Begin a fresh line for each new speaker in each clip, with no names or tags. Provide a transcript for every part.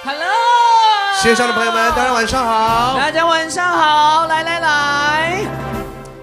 ，Hello，
線上的朋友們，大家晚上好。
大家晚上好，來來來，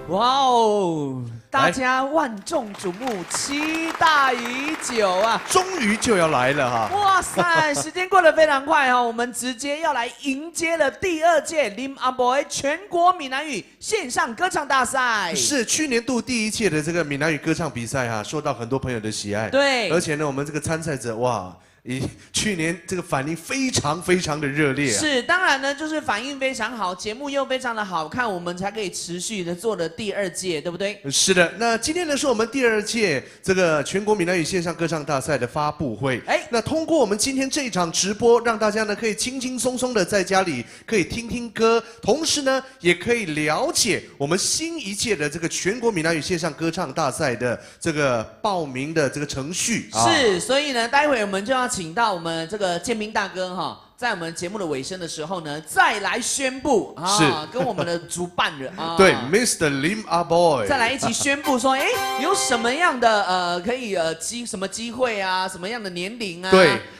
哇哦，大家萬眾矚目，期待已久啊！
終於就要來了哈！
哇塞，時間過得非常快哦，我們直接要來迎接了第二屆林阿伯全國閩南語線上歌唱大賽。
是去年度第一屆的這個閩南語歌唱比賽哈，受到很多朋友的喜愛。而且呢，我們這個參賽者哇，以去年這個反應非常非常的熱烈啊。
是，當然呢，就是反應非常好，節目又非常的好看，我們才可以持續的做了第二屆，對不對？
是的，那今天呢是我們第二屆這個全國閩南語線上歌唱大賽的發布會。那通過我們今天這一場直播，讓大家呢可以輕輕鬆鬆的在家裡可以聽聽歌，同時呢也可以了解我們新一屆的這個全國閩南語線上歌唱大賽的這個報名的這個程序。
是，所以呢，待會我們就要請到我們這個建斌大哥哈，在我們節目的尾聲的時候呢，再來宣布啊，跟我們的主辦人啊，
對，Mr. Lim Ah Boy，
再來一起宣布說，哎，有什麼樣的可以機什麼機會啊，什麼樣的年齡啊，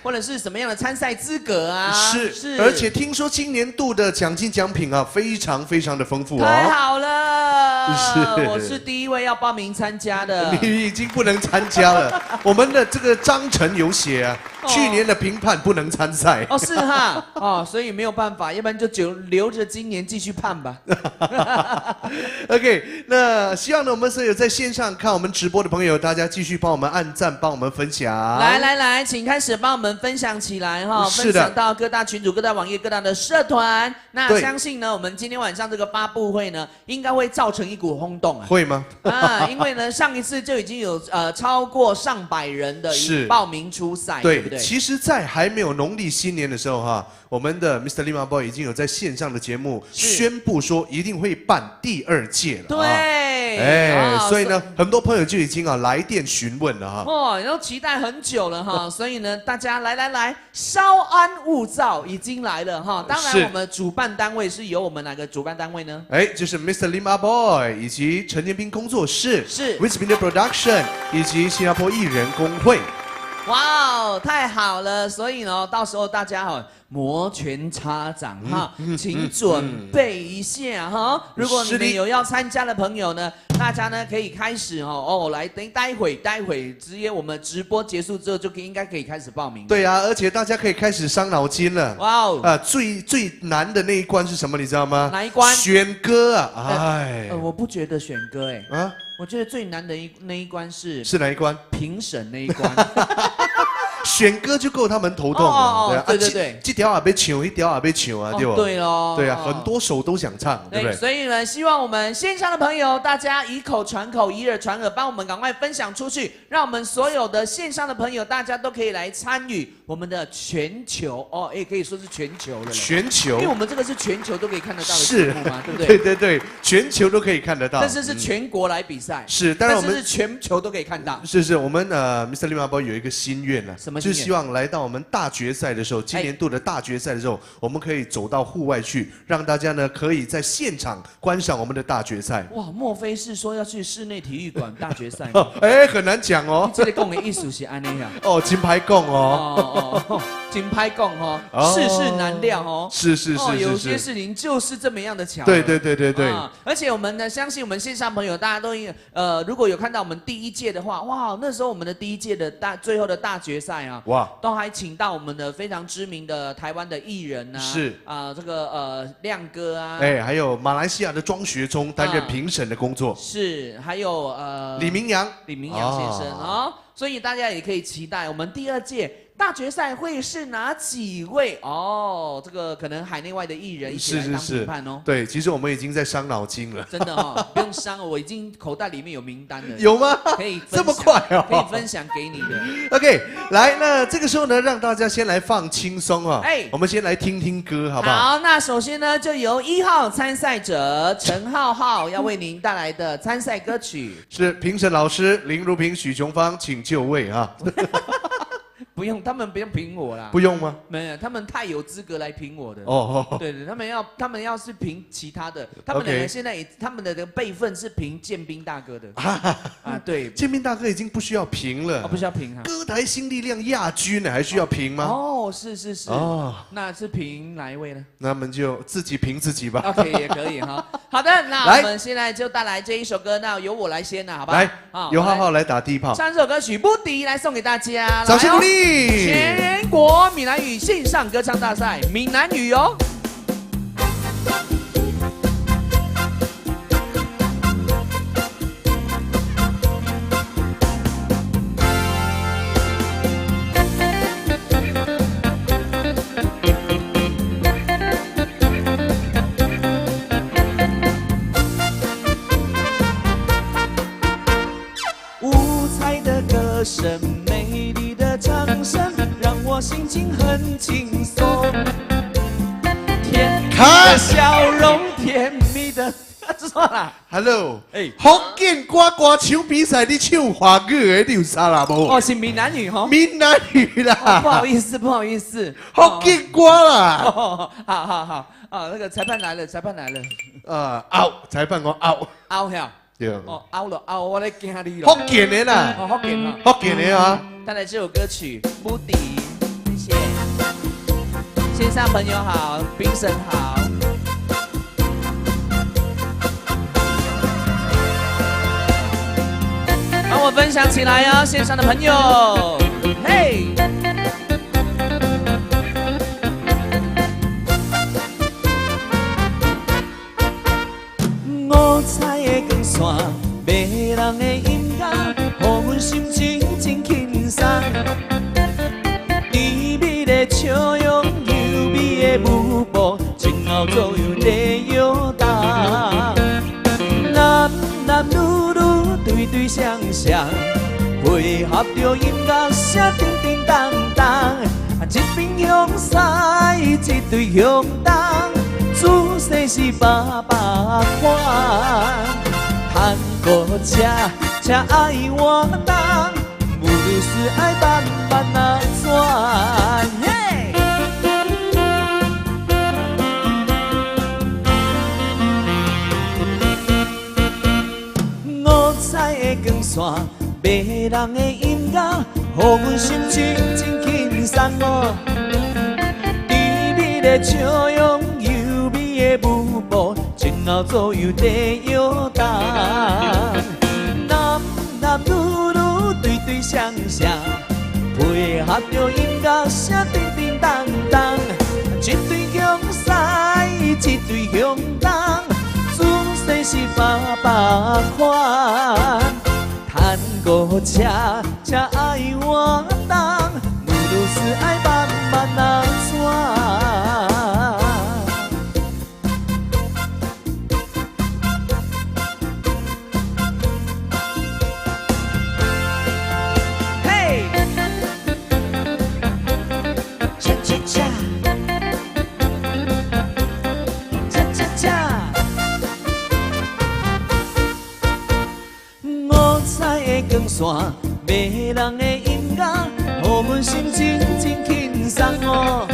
或者是什麼樣的參賽資格啊，
是是，而且聽說今年度的獎金獎品啊，非常非常的豐富哦，
太好了，是，我是第一位要報名參加的，
你已經不能參加了，我們的這個章程有寫啊，去年的評判不能參賽，
哦，是哈，哦，所以沒有辦法，要不然就留着今年繼續判吧。
OK，那希望呢，我們所有在線上看我們直播的朋友，大家繼續幫我們按讚，幫我們分享。
來來來，請開始幫我們分享起來哈，分享到各大群組、各大網頁、各大的社團。那相信呢，我們今天晚上這個發布會呢，應該會造成一股轟動啊。
會嗎？
啊，因為呢，上一次就已經有超過上百人的報名出賽，對不對？
其實，在還沒有農曆新年的時候哈，我們的 Mr. Lim Ah Boy 已經有在線上的節目宣布說一定會辦第二屆了。哎，所以呢，很多朋友就已經啊來電詢問了哈。
哦，都期待很久了哈，所以呢，大家來來來，稍安勿躁，已經來了哈。當然，我們主辦單位是由我們哪個主辦單位呢？
哎，就是 Mr. Lim Ah Boy 以及陳建斌工作室，Whisper Production 以及新加坡藝人工會。
哇哦，太好了！所以呢，到時候大家哈摩拳擦掌哈，請準備一下哈。如果你們有要參加的朋友呢，大家呢可以開始哦哦，來等待會直接我們直播結束之後就可以應該可以開始報名。
對啊，而且大家可以開始傷腦筋了。哇哦！啊，最最難的那一關是什麼？你知道嗎？
哪一關？
選歌啊！哎，
我不覺得選歌哎。啊，我覺得最難的那一關是
是哪一關？
評審那一關。
選歌就夠他們頭痛了。
對對對，
這條也欲唱，彼條也欲唱啊，對不？
對咯。
對啊，很多首都想唱，對不對？
所以呢，希望我們線上的朋友，大家以口傳口，以耳傳耳，幫我們趕快分享出去，讓我們所有的線上的朋友，大家都可以來參與我們的全球哦，也可以說是全球了。
全球，
因為我們這個是全球都可以看得到的節目嘛，對不對？
對對對，全球都可以看得到。
但是是全國來比賽。
是，當然我們
是全球都可以看到。
是是，我們Mr. Lim Ah Boy 有一個心願呢。
什麼？
就希望來到我們大決賽的時候，今年度的大決賽的時候，我們可以走到戶外去，讓大家呢可以在現場觀賞我們的大決賽。
哇，莫非是說要去室內體育館大決賽？
哎，很難講哦。
這個講的意思是按呢呀？
哦，真歹講哦。
哦，真歹講哦，世事難料哦。
是是是，
有些事情就是這麼樣的巧。
對對對對對。
而且我們呢，相信我們線上朋友大家都如果有看到我們第一屆的話，哇，那時候我們的第一屆的最後的大決賽啊，哇，都還請到我們的非常知名的台灣的藝人啊，啊，這個亮哥啊，
哎，還有馬來西亞的莊學忠擔任評審的工作，
是，還有
李明陽，
李明陽先生啊，所以大家也可以期待我們第二屆大決賽會是哪幾位哦？這個可能海內外的藝人一起來當評判哦。
對，其實我們已經在傷腦筋了。
真的哦，不用傷，我已經口袋裡面有名單了。
有嗎？
可以
這麼快哦？
可以分享給你的。
OK，來，那這個時候呢，讓大家先來放輕鬆啊。哎，我們先來聽聽歌，好不好？
好，那首先呢，就由1號參賽者陳浩浩要為您帶來的參賽歌曲
是評審老師林如萍、許瓊芳，請就位啊。
不用，他們不用評我啦。
不用嗎？
沒有，他們太有資格來評我的。
哦哦，
對對，他們要是評其他的，他們兩個現在也他們的這個輩分是評建斌大哥的。啊，對，
建斌大哥已經不需要評了。
哦，不需要評啊。
歌台新力量亞軍呢，還需要評嗎？
哦，是是是。哦，那是評哪一位呢？
那們就自己評自己吧。
OK，也可以哈。好的，那我們現在就帶來這一首歌，那由我來先啦，好不好？
來，由浩浩來打第一炮。
唱這首歌曲《不敵》來送給大家，
掌聲鼓勵。
全國閩南語線上歌唱大賽，閩南語哦。五彩的歌聲，美麗的唱聲，讓我心情很輕鬆。甜蜜的笑容，甜蜜的，錯啦。
Hello，哎，福建歌歌唱比賽，你唱華語的，你有啥啦無？
哦，是閩南語吼。
閩南語啦。
不好意思，不好意思。
福建歌啦。
好好好，啊，那個裁判來了，裁判來了。
啊，拗，裁判講拗。
拗呀。
對。
哦，拗了拗，我咧驚你咯。
福建的啦。
哦，福建啊。
福建的啊。
帶來這首歌曲《無敵》，謝謝。線上朋友好，評審好。幫我分享起來哦，線上的朋友，嘿！五彩的光線，迷人的音樂，予阮心情真輕鬆。甜蜜的笑容，優美的舞步，前後左右在搖動。男男女女，對對雙雙，配合著音樂聲，叮叮當當。一邊向西，一隊向東，姿勢是百百款。探戈車車愛活動，布魯斯愛慢慢仔轉。嘿！五彩的光線，迷人的音樂，予阮心情真輕鬆哦。甜蜜的笑容，優美的舞步，前後左右在搖動。男男女女，對對雙雙，配合著音樂聲，叮叮當當。一隊向西，一隊向東，姿勢是百百款。探戈車車愛活動，布魯斯愛慢慢仔轉。嘿，恰恰恰，恰恰恰。五彩的光線，迷人的音樂，予阮心情真輕鬆哦。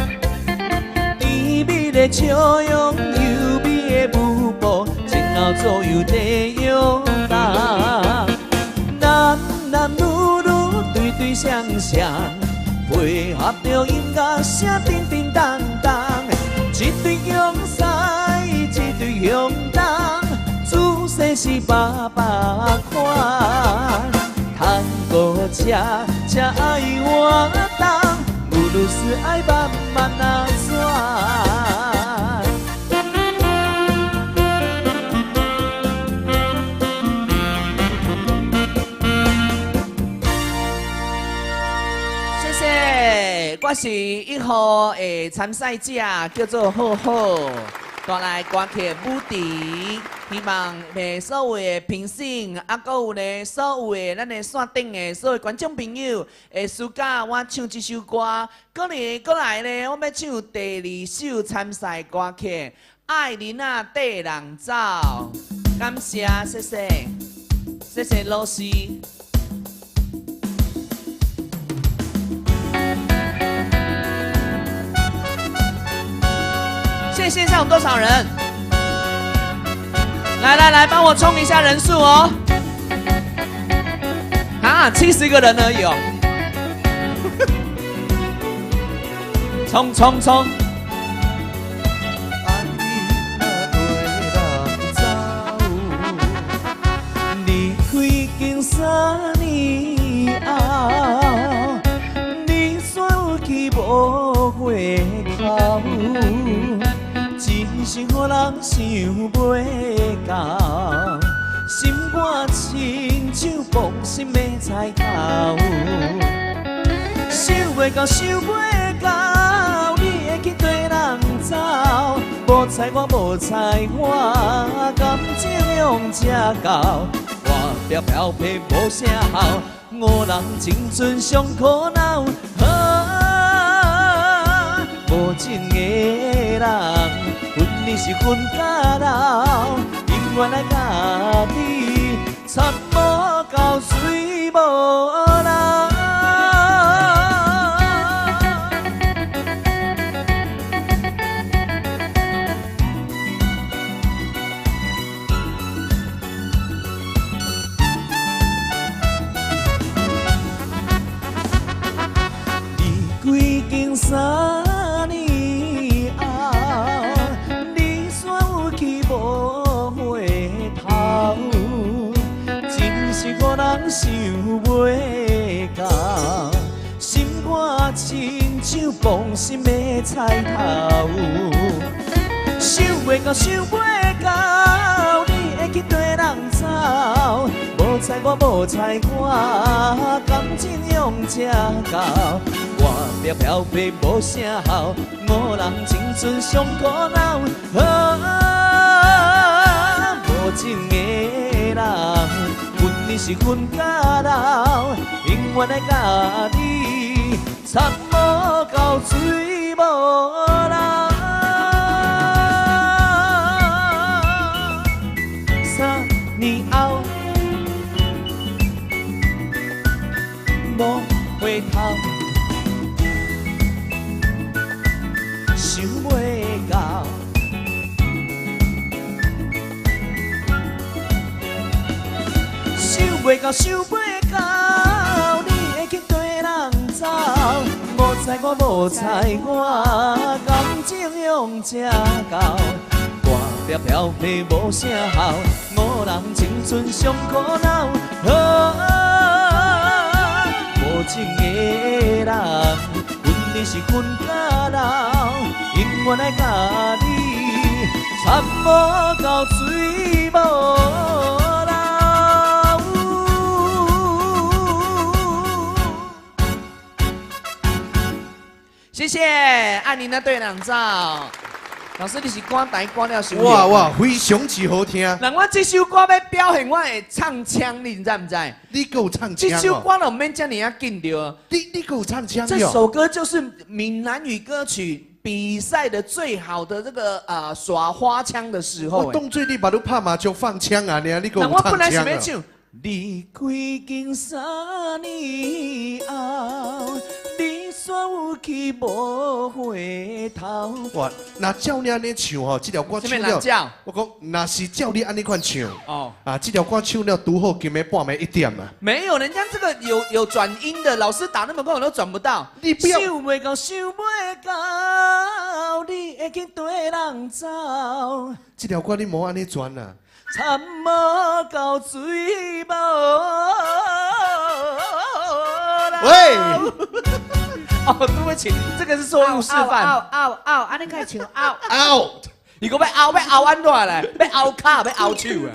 甜蜜的笑容，優美的舞步，前後左右在搖動。男男女女，對對雙雙，配合著音樂聲，叮叮當當。一隊向西，一隊向東，姿勢是百百款。探戈車車愛活動，布魯斯愛慢慢仔轉。謝謝，我是一號的參賽者，叫做浩浩，帶來歌曲《無敵》，希望所有的評審，啊，閣有呢所有的咱的線頂的所有觀眾朋友，會喜歡我唱這首歌。閣來閣來呢，我欲唱第二首參賽歌曲《愛囡仔綴人走》。感謝，謝謝，謝謝老師。現在線上有多少人？來來來，幫我衝一下人數哦！啊，70個人而已哦！衝衝衝！離開經3年後，你煞有去無回頭，真是予人想袂到，心肝親像磅心的菜頭，想袂到，想袂到，你會去綴人走，無彩我無彩我，感情用這厚，活飄飄皮無啥效，五人青春上苦惱。無情的人，分你是分甲老，永遠愛家己参无到水無流。離開經3年後，你煞有去無回頭，真是予人想袂到，心肝親像磅心的菜頭，想袂到，想袂到，你會去綴人走，無彩我無彩我，感情用這厚。活飄飄皮無啥效，五人青春上苦惱。無情的人，分你是分甲老，永遠愛家己参無到水無流。3年後，無回頭。想袂到，想袂到，想袂到，你會去綴人走，無彩我無彩我，感情用這厚，活飄飄皮無啥效，五人青春上苦惱。無情的人，分你是分甲老，永遠愛家己参無到水無流。謝謝，愛你那對兩造。老師，你是歌台歌了傷
哇哇，非常之好聽。
人我這首歌欲表現我的唱腔，你知毋知？
你閣有唱腔？
這首歌都毋免遮爾仔緊著。
你閣有唱腔？
這首歌就是閩南語歌曲比賽的最好的這個耍花槍的時候。
我當做你把你拍麻將放槍啊！你閣有
我本來
唱腔啊？
是欲唱。離開經3年後，你煞有去無回頭。
哇，若照你按呢唱吼，這條歌唱了，我講若是照你按呢款唱，哦，啊，這條歌唱了拄好今暝半暝1點啊。
沒有，人家這個有轉音的，老師打那麼快我都轉不到。
你不要。
想袂到，想袂到，你會去綴人走。
這條歌你無按呢轉啊。
參無到水無流。
喂，
哦，對不起，這個是錯誤示範。
拗拗拗，按呢開唱拗
拗。
你講欲拗欲拗按怎咧？欲拗跤，欲拗手啊！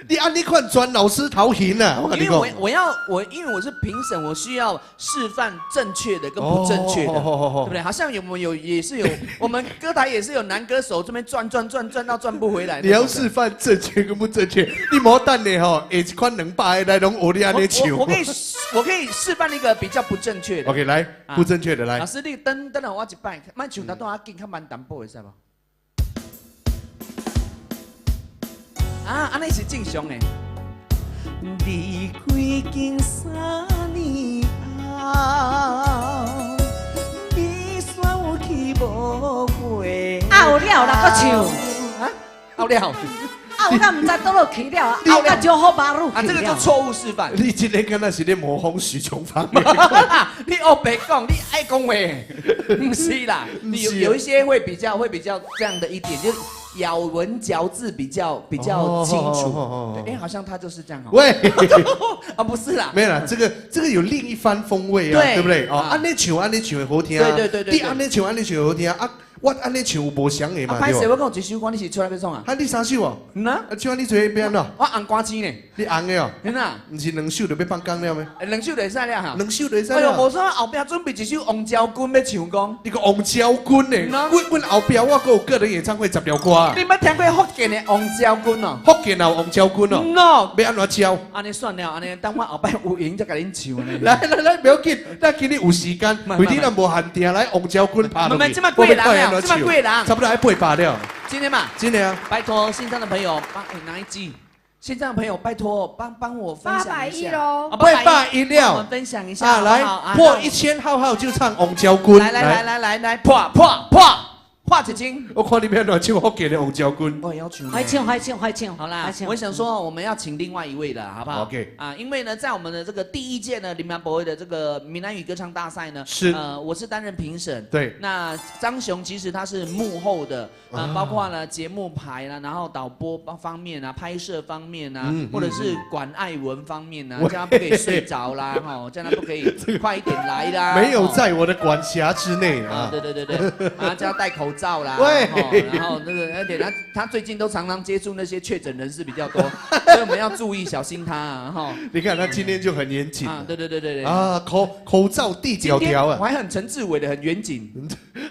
你按呢款轉老師頭痕啊！我跟你
因為
講，
我因為我是評審，我需要示範正確的跟不正確的，對不對？好像有沒有也是有，我們歌台也是有男歌手這邊轉轉轉轉到轉不回來。
你要示範正確跟不正確，你莫等下吼，下一款200個來攏學你按呢唱。
我可以示範一個比較不正確的。
OK，來，不正確的來。
老師，你等等我一擺，莫唱得多仔緊，較慢淡薄會使無？啊，按呢是正常的。離開經3年後，你煞有去無回頭。
拗了啦，閣唱。
啊，拗了。
拗到毋知佗落去了，拗到招好馬路
啊，這個就錯誤示範。
你這個敢若是咧模仿許瓊芳。
你烏白講，你愛講話，毋是啦。你有一些會比較這樣的一點，就咬文嚼字比較清楚。對，哎，好像他就是這樣。
喂，
啊，不是啦，
沒有啦，這個有另一番風味啊，對不對？哦，按呢唱按呢唱會好聽啊。
對對對對。
你按呢唱按呢唱會好聽啊。我按呢唱有無相的嘛？
歹勢，我講有一首歌，你是出來欲創啊？
啊，你三首哦。
嗯啊。
啊，唱你做欲按怎？
我紅歌星呢。
你紅的哦。
嗯啊。
毋是兩首就欲放工了咩？
兩首就會使了哈。
兩首就會使。
哎喲，無說後壁準備一首王昭君欲唱講。
你個王昭君呢？阮後壁我閣有個人演唱會十條歌。
你捌聽過福建的王昭君哦？
福建也有王昭君哦。
喏，
欲按怎教？
按呢算了，按呢等我後擺有閒才共恁唱呢。
來來來，不要緊，咱今日有時間，為你咱無限定來王昭君拍落去。
這麼幾个人啊，這麼幾個人，
差不多愛800了。
今天嘛，
今天啊，
拜託線上的朋友幫拿一支。線上的朋友拜託幫幫我分享一下。
810嘍。
810了。
我們分享一下
啊，來破1000號號就唱王昭君。
來來來來來來破破破破一千。
我看你欲按怎唱福建的王昭君。
我要求。
快唱快唱快唱。
好啦，我想說我們要請另外一位的，好不好
？OK。
啊，因為呢，在我們的這個第一屆呢林良博的這個閩南語歌唱大賽呢，
是，
我是擔任評審。
對。
那張雄其實他是幕後的，啊，包括呢節目排啦，然後導播方面啊，拍攝方面啊，或者是管愛文方面啊，叫他不可以睡着啦，吼，叫他不可以快一點來啦。
沒有在我的管轄之內啊。
對對對對，啊，叫他戴口罩啦。
喂。
然後那個，而且他最近都常常接觸那些確診人士比較多，所以我們要注意小心他啊！哈，
你看他今天就很嚴謹
啊，對對對對對
啊，口罩遞條條啊，
我還很陳志偉的，很嚴謹，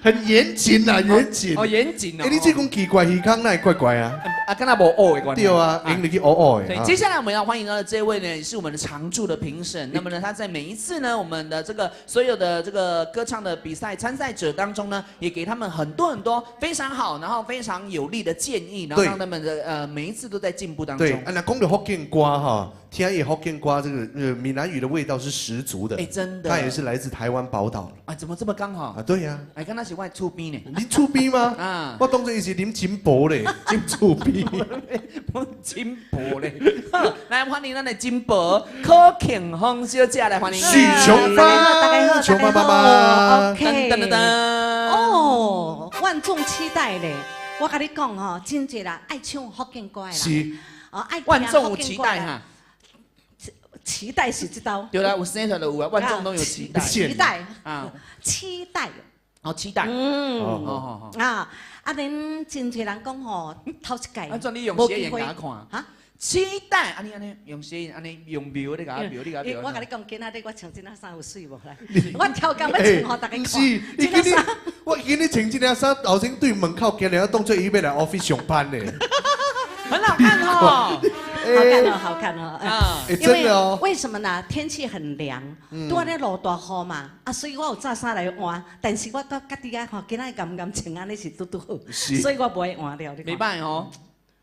很嚴謹啊，嚴謹
哦，嚴謹哦。
欸，你這講奇怪，魚空哪會怪怪啊？
啊，敢若無烏的關係。
對啊，用入去烏烏的。
對，接下來我們要歡迎到的這位呢，是我們的常駐的評審。那麼呢，他在每一次呢，我們的這個所有的這個歌唱的比賽參賽者當中呢，也給他們很多很多非常好，然後非常有力的建議，然後讓他們的每一次都在進步當中。
對，啊，那講到福建歌哈，聽伊福建歌，這個閩南語的味道是十足的。
哎，真的。
他也是來自台灣寶島。
啊，怎麼這麼剛好？
啊，對呀。
哎，敢若是我厝邊呢。
你厝邊嗎？
啊，
我當作伊是林金寶咧，金厝邊。
金寶咧。來歡迎咱的金寶柯慶芳小姐來歡迎。
許瓊芳，
大家好，
瓊芳媽媽。
OK。
噔噔噔。
哦，萬眾期待咧！我共你講吼，真濟人愛唱福建歌的啦。
是。
哦，愛
萬眾有期待哈。
期待是這道。
對啦，有生出來就有啊，萬眾都有期待。
期待
啊，
期待。
哦，期待。
嗯。
哦
啊，啊，恁真濟人講吼，頭一屆。
啊，怎你用諧音共我看？
哈？
期待，按呢按呢，用諧音按呢用描你共我描，你共我描。
我共你講，今仔日我穿這領衫有媠無來？我超工欲穿予大家看。
是，你今日我今日穿這領衫，後生對門口行來，當作伊欲來 office 上班呢。
很好看哦，
好看哦，好看哦。
啊，
因為為什麼呢？天氣很涼，拄仔咧落大雨嘛，啊，所以我有紮衫來換，但是我閣家己啊，吼，今仔敢毋敢穿按呢是拄拄好，所以我無愛換了。
袂歹哦。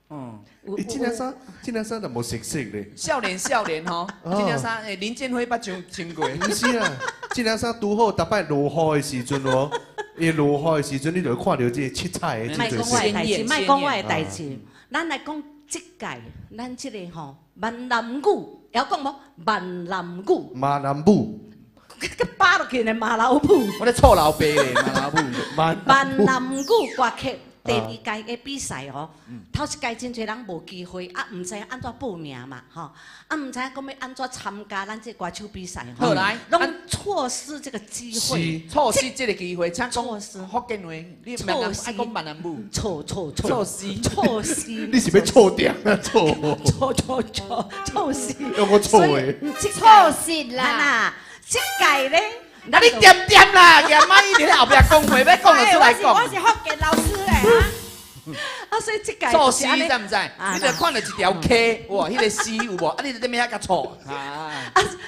嗯，
欸，這領衫，這領衫就無熟悉咧。
少年少年吼，這領衫欸林建輝捌穿穿過。
毋是啊，這領衫拄好，逐擺落雨的時陣哦，伊落雨的時陣，你就會看著這個七彩的。
莫講我的代誌，莫講我的代誌，咱來講這屆，咱這個吼閩南語，會曉講無？閩南語。
馬南語。
佮扒落去呢，馬老母。
我咧臭老爸咧，馬老母。
閩南語歌曲。第二屆的比賽哦，頭一屆真濟人無機會，啊，毋知影按怎報名嘛，吼，啊，毋知影講欲按怎參加咱這歌手比賽，
好來，
攏錯失這個機會，
錯失這個機會，請講
錯失
福建話，你錯失愛講閩南語，
錯錯
錯失
錯失，
你是欲錯掉啊？錯
錯錯錯錯失，
用我錯的，
錯失啦，
這屆咧，
那你恬恬啦，阿媽一直咧後壁講話，欲講就出來講。
我是福建老師咧啊。
啊，所以這屆
錯死，你知毋知？你就看著一條溪，哇，彼個死有無？啊，你就佇遐共錯。
啊，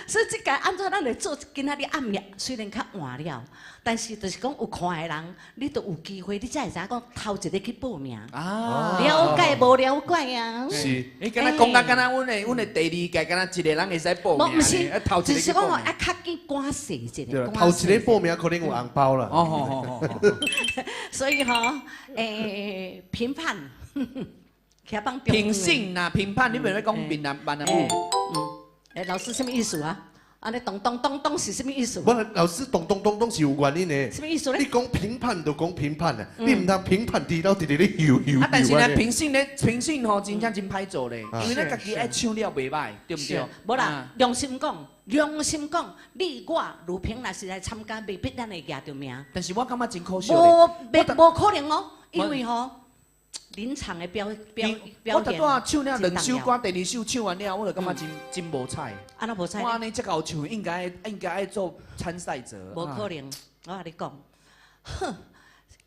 所以這屆按怎咱來做？今仔日暗暝雖然較晚了，但是就是講有看的人，你都有機會，你才會知影講頭一个去報名。
啊，
了解無了解啊？
是。
你敢若講甲敢若阮的第二屆，敢若一個人會使報名？
毋是，
頭一個
就是講吼，啊，較緊趕勢一下。
頭一個報名可能有紅包啦。
哦哦哦。
所以吼，評判，
評審啦，評判，你袂欲講閩南閩南語？
嗯，老師什麼意思啊？按呢咚咚咚咚是什麼意思？
無，老師咚咚咚咚是有原因的。
什麼意思咧？
你講評判就講評判啊，你毋通評判佇頭直直咧游游。
啊，但是呢，評審咧，評審吼，真正真歹做咧，因為咱家己愛唱了袂歹，對毋對？
無啦，良心講，良心講，你我盧平若是來參加，未必咱會舉著名。
但是我感覺真可惜。
無，無可能哦，因為吼。臨場的表表表演，
我頭拄仔唱了兩首歌，第二首唱完了，我就感覺真真無彩。
按怎無彩？
我按呢這夠唱，應該應該愛做參賽者。
無可能，我共你講，哼，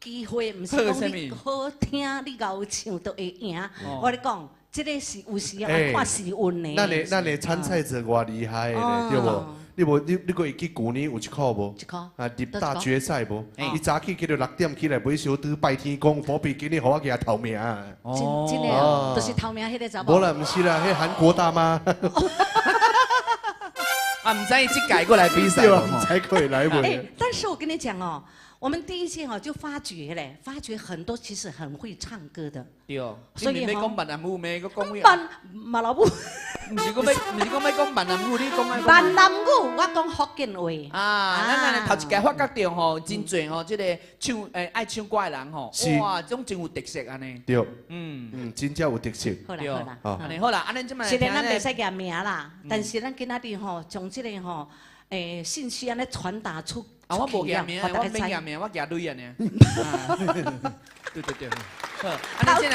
機會毋是講你好聽，你𠢕唱就會贏。我共你講，這个是有時愛看時運的。
咱的參賽者偌厲害的，對無？你無你你閣會記舊年有一箍無？
一箍
啊，入大決賽無？伊早起叫做6點起來買燒豬拜天公，保庇今日予我舉頭名。
真真的，就是頭名彼个查某。
無啦，毋是啦，彼韓國大媽。
啊，毋知伊這屆過來比賽，
對啊，毋知過來袂。
欸，但是我跟你講哦，我們第一屆哦就發覺咧，發覺很多其實很會唱歌的。
對，所以你講閩南語咩？閣講
馬老母。
毋是講欲，毋是講欲講閩南語，你講愛。
閩南語，我講福建話。
啊，咱按呢頭一屆發覺著吼，真濟吼，這个唱愛唱歌的人吼，哇，這種真有特色按呢。
對，嗯嗯，真正有特色。
好啦好啦，
按呢好啦，按呢這擺。
雖然咱袂使舉名啦，但是咱今仔日吼，將這个吼，信息按呢傳達出。
啊，我無舉名，我免舉名，我舉鐳按呢。對對對，好，按呢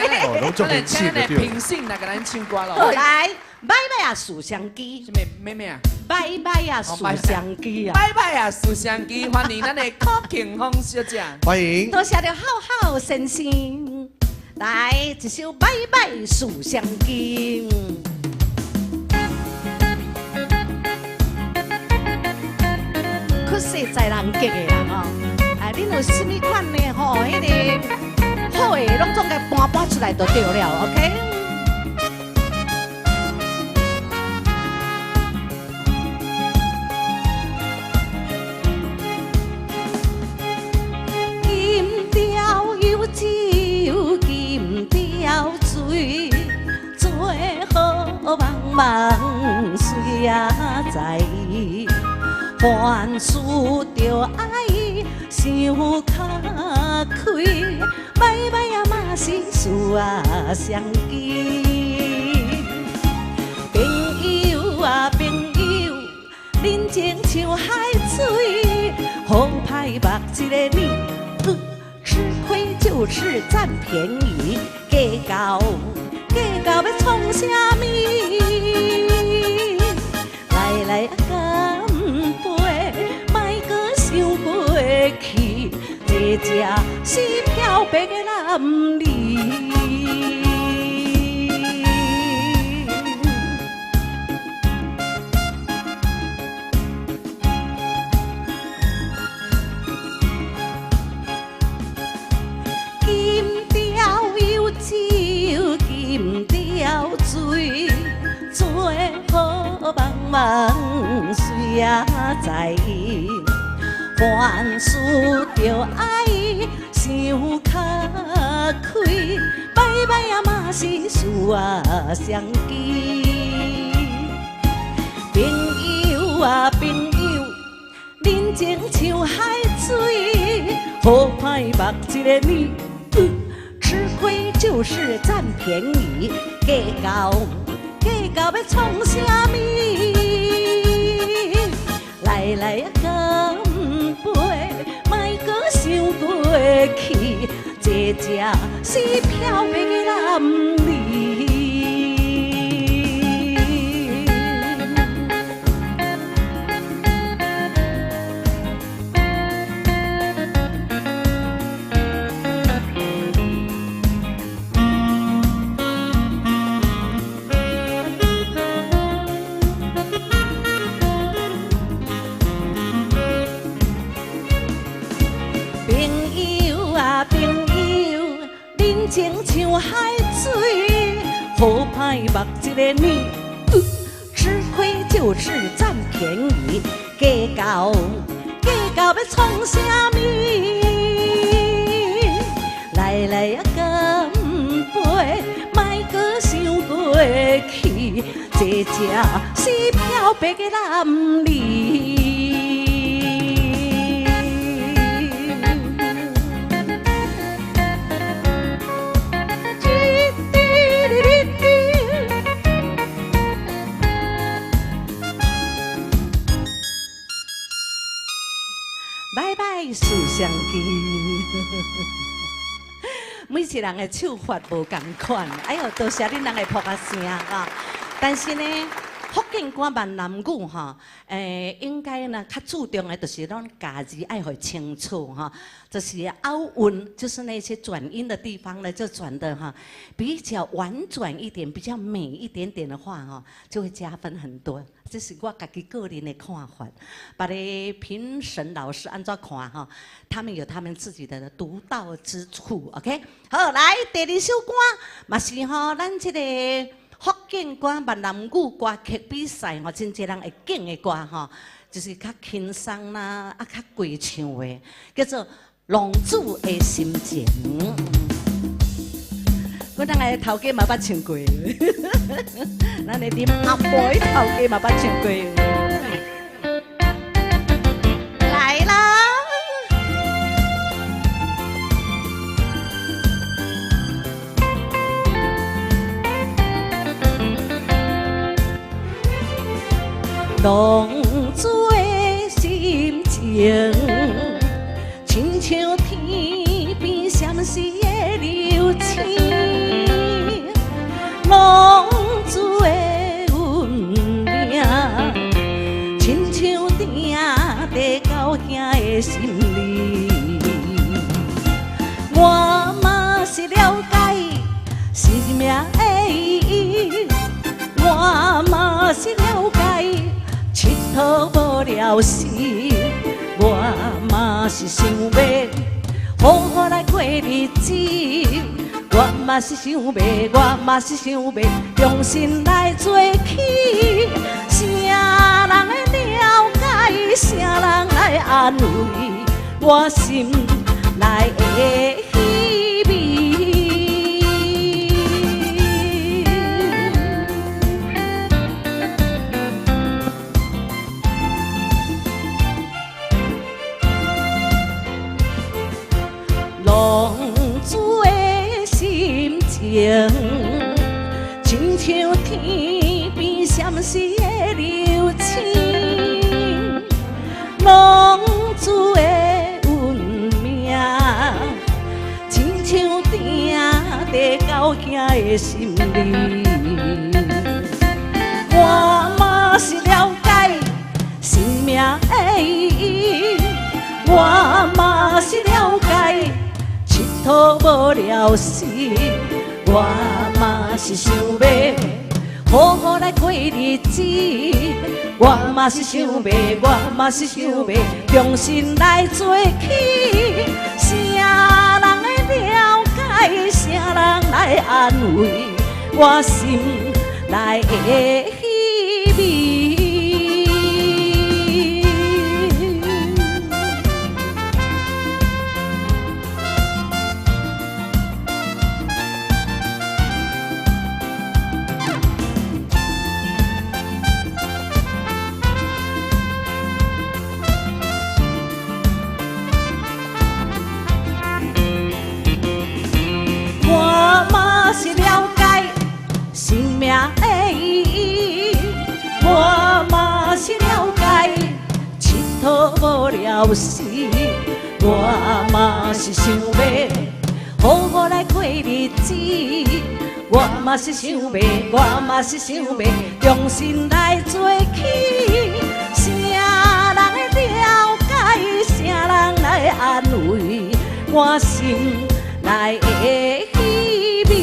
這個，咱請咱的評審來共咱唱歌咯。
來，拜拜啊，數相機。
啥物咩咩啊？
拜拜啊，數相機啊！
拜拜啊，數相機，歡迎咱的柯慶峰小姐。
歡迎。
多謝著好好先生，來一首拜拜數相機。確實在人格的啦吼，啊，恁有啥物款的吼？彼个好的，攏總共搬搬出來就對了，OK？金雕有酒，金雕水，做好茫茫水也知。凡事著愛想較開，歹歹啊嘛是事啊相機。朋友啊朋友，人情像海水，好歹目一个你，吃虧就是佔便宜，計較計較欲創啥物？來來啊乾杯，莫閣想過去，這才是漂白的男兒。金雕有酒，金雕水，做好茫茫水也知。凡事著愛想較開，歹歹啊嘛是事啊相機。朋友啊朋友，人情像海水，好歹目一个你，吃虧就是佔便宜，計較計較欲創啥物？來來啊乾杯，莫閣想過去，這才是漂白的男兒。朋友啊朋友，人情像海水，好歹目一个你，吃虧就是佔便宜，計較計較欲創啥物？來來啊乾去，這才是漂白的男兒。拜拜，思相记。每一人的唱法無仝款，哎喲，多謝恁人的噗仔聲啊！但是呢，福建歌閩南語吼，應該呢較注重的就是咱咬字愛予清楚吼，就是拗韻，就是那些轉音的地方呢，就轉得哈比較婉轉一點，比較美一點點的話吼，就會加分很多。這是我家己個人的看法，別个評審老師按怎看吼，他們有他們自己的獨到之處。OK，好，來第二首歌嘛是吼，咱這個福建歌閩南語歌曲比賽吼，真濟人會揀的歌吼，就是較輕鬆啦，啊較過唱的，叫做《浪子的心情》。我當下頭家嘛捌唱過，咱的林阿婆頭家嘛捌唱過。來啦！浪子的心情，親像天邊閃烁的流星。浪子的運命，親像钉在狗仔的心裡。我嘛是了解生命的意義，我嘛是了解𨑨迌無聊時，我嘛是想欲好好來過日子。我嘛是想欲，我嘛是想欲重新來做起。啥人會了解？啥人來安慰我心內的稀微？浪子的心情，親像天邊閃爍的流星。浪子的運命，親像釘在狗仔的心裡。我嘛是了解生命的意義，我嘛是了解𨑨迌無聊時，我嘛是想欲好好來過日子。我嘛是想欲，我嘛是想欲重新來做起。啥人會了解？啥人來安慰我心內的稀微？我嘛是了解生命的意義，我嘛是了解𨑨迌無聊時，我嘛是想欲好好來過日子。我嘛是想欲，我嘛是想欲重新來做起。啥人會了解？啥人來安慰我心內的稀微？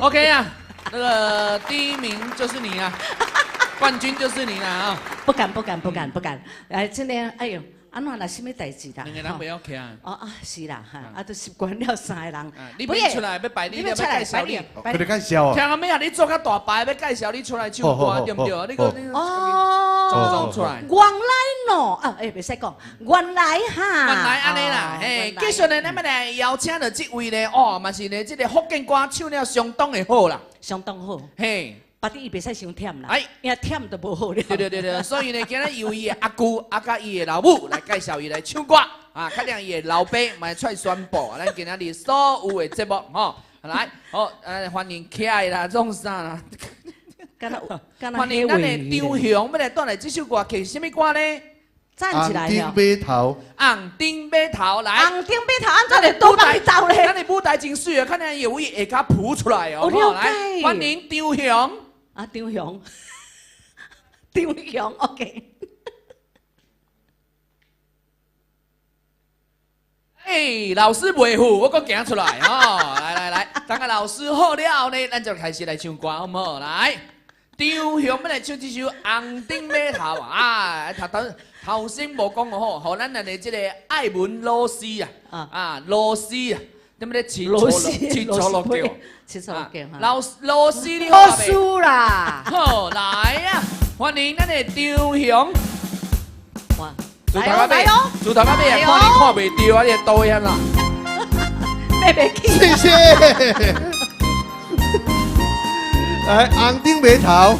OK 啊，那個第一名就是你啊，冠軍就是你啦啊！
不敢不敢不敢不敢！來，今天哎呦，按怎啦？啥物代志啦？
兩個人袂曉徛。
哦啊，是啦，哈，啊都習慣了三個人。
你免出來，欲排你，欲介紹你。
佢哋介紹啊。
聽阿妹啊，你做較大牌，欲介紹你出來唱歌，對毋對？你閣你
哦，
出來。
原來喏，啊，欸，袂使講，原來哈。
原來按呢啦，嘿，繼續呢，咱欲來邀請著這位呢，哦，嘛是呢，這个福建歌唱了相當的好啦，
相當好，
嘿。
別的伊袂使傷忝啦，哎，伊忝就無好了。
對對對對，所以呢，今日由伊的阿舅啊，佮伊的老母來介紹伊來唱歌，啊，可能伊的老爸嘛會出來宣布，咱今仔日所有的節目，吼，來，好，歡迎起來啦，創啥啦？歡迎咱的張雄，欲來帶來這首歌曲，啥物歌呢？
站起來
紅燈碼頭，
紅燈碼頭來，
紅燈碼頭，按怎會倒幫伊走咧？
咱的舞台真媠啊，看見有位下跤浮出來哦。來，歡迎張雄。
啊，張雄，張雄，OK。
哎，老師袂赴，我閣行出來哦。來來來，等下老師好了後呢，咱就開始來唱歌，好毋好？來，張雄欲來唱這首《紅燈碼頭》啊，頭頭頭先無講好，予咱的這個愛文老師啊，啊，老師啊。點麼咧？切錯落叫，
切錯落叫。
老老師你好
老師啦，
好來啊！歡迎咱的張雄。
哇！
自頭到尾，自頭到尾啊，看你看袂著啊，你會倒遐啦。
買袂起。
謝謝。來，紅燈碼頭。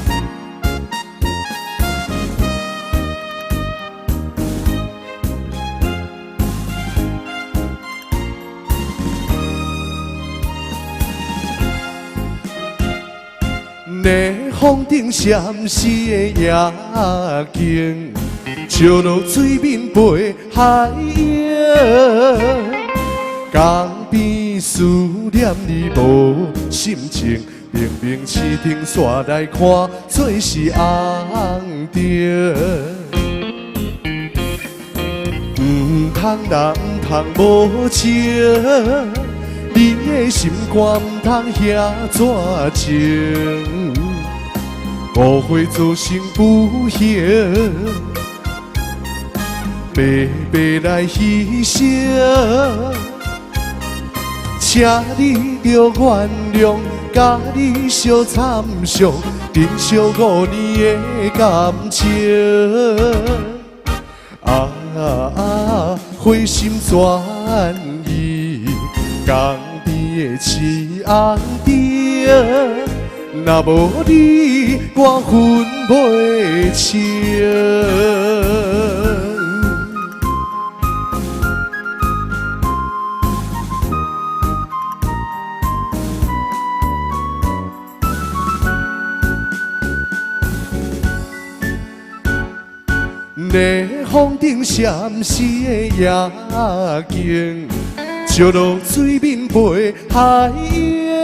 逆风顶闪烁的夜景，笑落水面飞海鹰。江边思念你无心情，明明市灯煞来看做是红灯。毋通啦，毋通无情，你的心肝毋通遐怎情，误会造成不幸，白白来牺牲，请你著原谅，佮你相参详，珍惜5年的感情。啊啊，回心转意，江边的市红灯，若无你，我分袂清。逆风顶闪烁的夜景，笑落水面飞海鹰。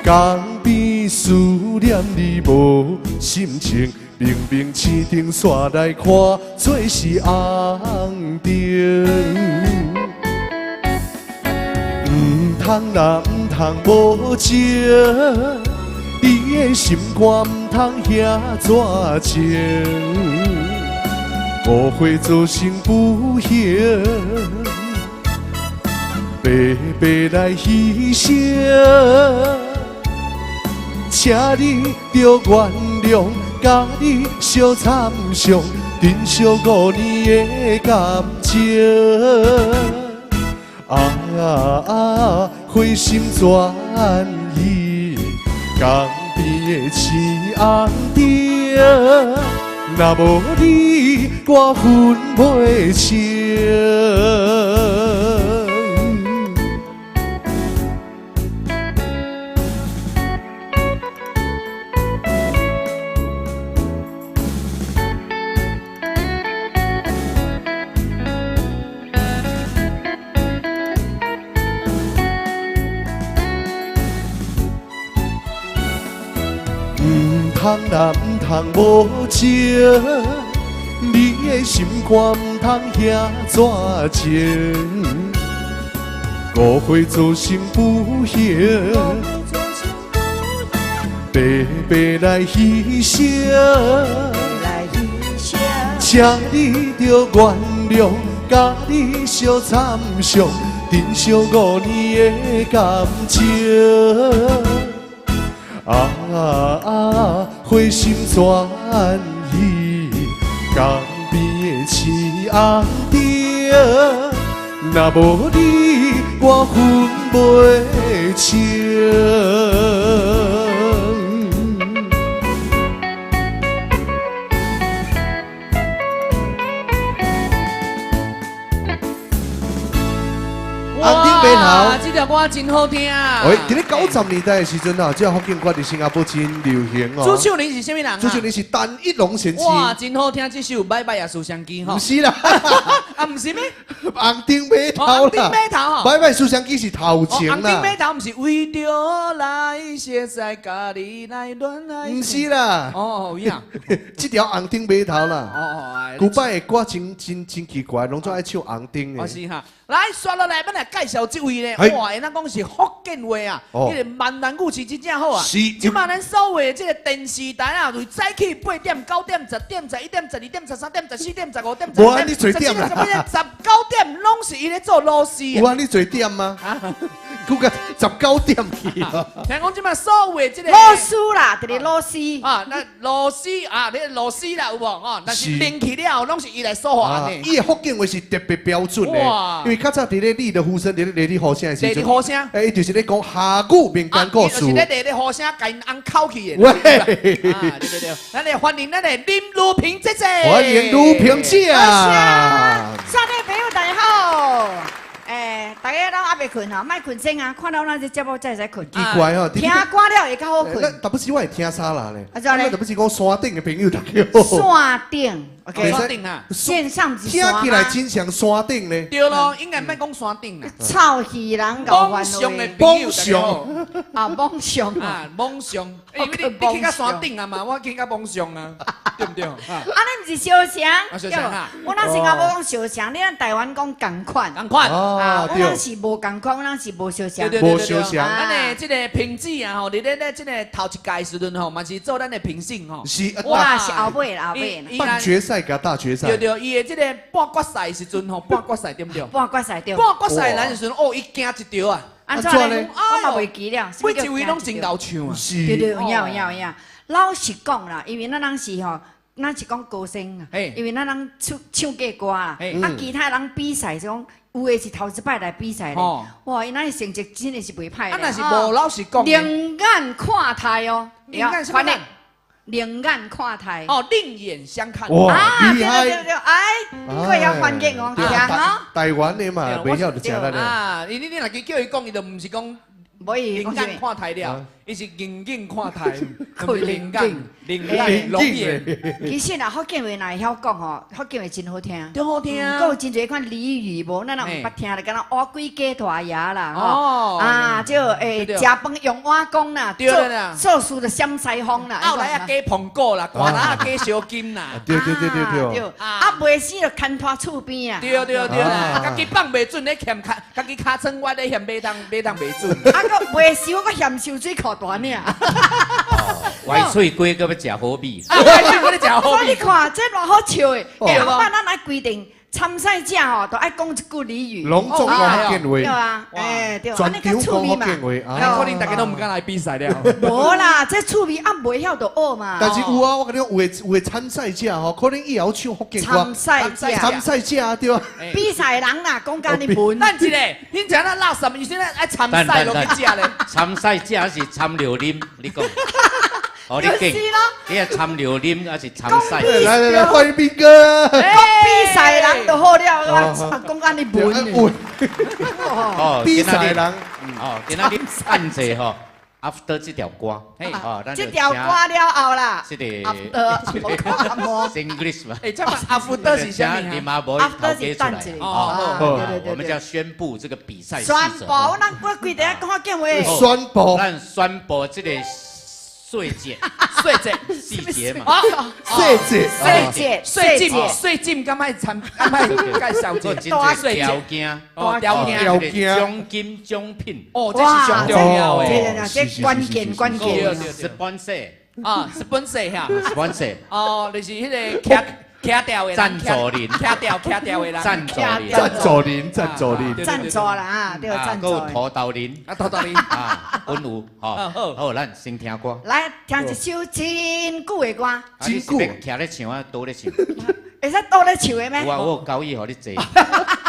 江边思念你无心情，明明市灯煞来看做是红灯。毋通啦，毋通无情，你的心肝毋通遐怎情，误会造成不幸，白白来牺牲，请你著原谅，佮你相参详，珍惜5年的感情。啊啊，回心转意，江边的市红灯，若无你，我分袂清。毋通啦，毋通无情，你的心肝毋通遐怎情，误会造成不幸，白白来牺牲，请请你著原谅，佮你相参详，珍惜5年的感情。啊啊，回心转意，江边的青红灯，若无你，我分袂清。红顶码头。
這條歌真好聽啊！
喂，佇咧90年代的時陣啊，這個福建歌佇新加坡真流行哦。
朱秀玲是啥物人啊？
朱秀玲是陳一龍先生。
哇，真好聽這首《拜拜也思相機》吼。
毋是啦，
啊，毋是咩？
紅頂碼頭啦。
紅頂碼頭吼。
拜拜思相機是頭前啦。
紅頂碼頭毋是為著來熟似佮你來戀愛。
毋是啦。
哦，有影。
這條紅頂碼頭啦。
哦哦。
古擺的歌真真真奇怪，攏總愛唱紅頂的。
哦是哈，來煞落來，欲來介紹這位咧，哇，會當講是福建話啊，彼个閩南語是真正好啊。
是。
這馬咱所有的這個電視台啊，從早起8點、9點、10點、11點、12點、13點、14點、15點、
無按呢濟點啦
14點、19點，攏是伊咧做老師。
有按呢濟點嗎？閣到19點去啊！
聽講這馬所有的這個
老師啦，就是老師
啊，那老師啊，你老師啦有無？哦，但是連去了後，攏是伊來說話的。
伊的福建話是特別標準的，因為較早佇咧你的呼聲，佇咧雷雨呼聲的時陣，
雷雨呼聲，
欸，伊就是咧講下語民間故事。
就是咧雷雨呼聲，共𪜶翁口氣的。
喂，
啊，對對對，咱來歡迎咱的林如萍姐姐。
歡迎如萍姐啊！
上帝朋友大家好。欸，大家攏猶未睏吼，莫睏先啊！看到咱這節目才會使睏。
奇怪吼，
聽歌了會較好睏。
特別是我會聽啥啦咧？
啊，怎咧？
特別是講山頂的朋友大家好。
山頂，OK。
山頂啊，
線上是
聽起來真像山頂咧。
對咯，應該莫講山頂啦。
臭戲人搞
網上的朋友
網上
啊，網上
啊，網上。欸，你去到山頂啊嘛，我去到網上啊，對毋對？
啊，你毋是相像？
相像啊！
我咱新加坡講相像，你咱台灣講仝款。
仝款。
啊，我咱是無仝款，我咱是無相像。
無相像。
咱的這個評審啊吼，佇咧咧這個頭一屆時陣吼，嘛是做咱的評審吼。
是。
哇，是後尾啦，後尾。
半決賽佮大決賽。
對對，伊的這個半決賽時陣吼，半決賽對毋對？
半決賽對。
半決賽咱時陣，哦，伊驚一條啊。
按怎咧？我嘛袂記了。
每一位攏真𠢕唱啊。
是。
對對，有影有影有影。老實講啦，因為咱人是吼，咱是講歌聲啊，因為咱人唱唱過歌啦，啊，其他人比賽是講有的是頭一擺來比賽咧，哇，𪜶的成績真的是袂歹。
啊，若是無老實講，
另眼看待哦，
另眼什麼眼？
另眼看待。
哦，另眼相看。
哇，
厲害！對對對，哎，閣會曉翻譯哦，聽哦。
台灣的嘛，袂曉就誠力咧。
啊，你若去叫伊講，伊就毋是講。
無伊
另眼看待了，伊是硬硬看待，另眼、另眼、龙眼。
其實啊，福建話若會曉講吼，福建話真好聽。
真好聽。
閣有真濟款俚語無，咱若毋捌聽，就敢若烏龜雞大牙啦，吼。啊，這欸，食飯用碗公啦，做事就閃西風啦。
後來啊，雞蘋果啦，瓜仔雞燒金啦。
對對對對對。
啊，袂死就牽拖厝邊啊。
對對對啦，家己放袂準咧嫌跤，家己尻川歪咧嫌馬桶馬桶袂準。
啊，閣袂收，閣嫌泅水庫大領。
歪喙粿閣欲食好米。
啊，歪喙粿咧食好米。
所以你看，這偌好笑的。欸，後擺咱來規定參賽者吼，都愛講一句俚語。
攏總講福建話。
對啊，欸對，
全場講福建話。
啊，可能大家都毋敢來比賽了。
無啦，這趣味啊，袂曉就學嘛。
但是有啊，我共你講，有的參賽者吼，可能伊也曉唱福建歌。
參賽者。
參賽者對啊。
比賽人啦，講甲你文。
等一下，恁知影咱垃圾，伊先愛參賽落去食咧。
參賽者是參料啉，你講。哦，你講，你係參料啉還是參賽？
來來來，歡迎斌哥。
講比賽人就好了，我講按呢文。
哦，
比賽人。
哦，今仔日按者吼，after 這條歌，哦，
這條歌了後啦。
這個
after
English 嘛。
欸，這 after 是啥物？
林阿伯頭家出來。哦，我們就要宣布這個比賽
宣布，咱我規日講福建話。
宣布。
咱宣布這個。細節，
細節，
細節嘛，
細節，
細節，
細節，細節，敢愛參，敢愛介紹這
條件，
哦，條件，
條件，
獎金獎品，
哦，這是上重要的，
這關鍵關鍵
，sponsor
啊，sponsor 哈
，sponsor，
哦，就是彼个徛徛掉的
赞助人，
徛掉徛掉的人，
赞助人，
赞助人，赞助人，
赞助啦啊，对，赞助。
还有土豆人，
啊，土豆人
啊，阮有，吼，好，咱先听歌。
来听一首真久的歌。
真久。徛咧唱啊，倒咧唱。
会使倒咧唱的咩？
有啊，我有交椅予你坐。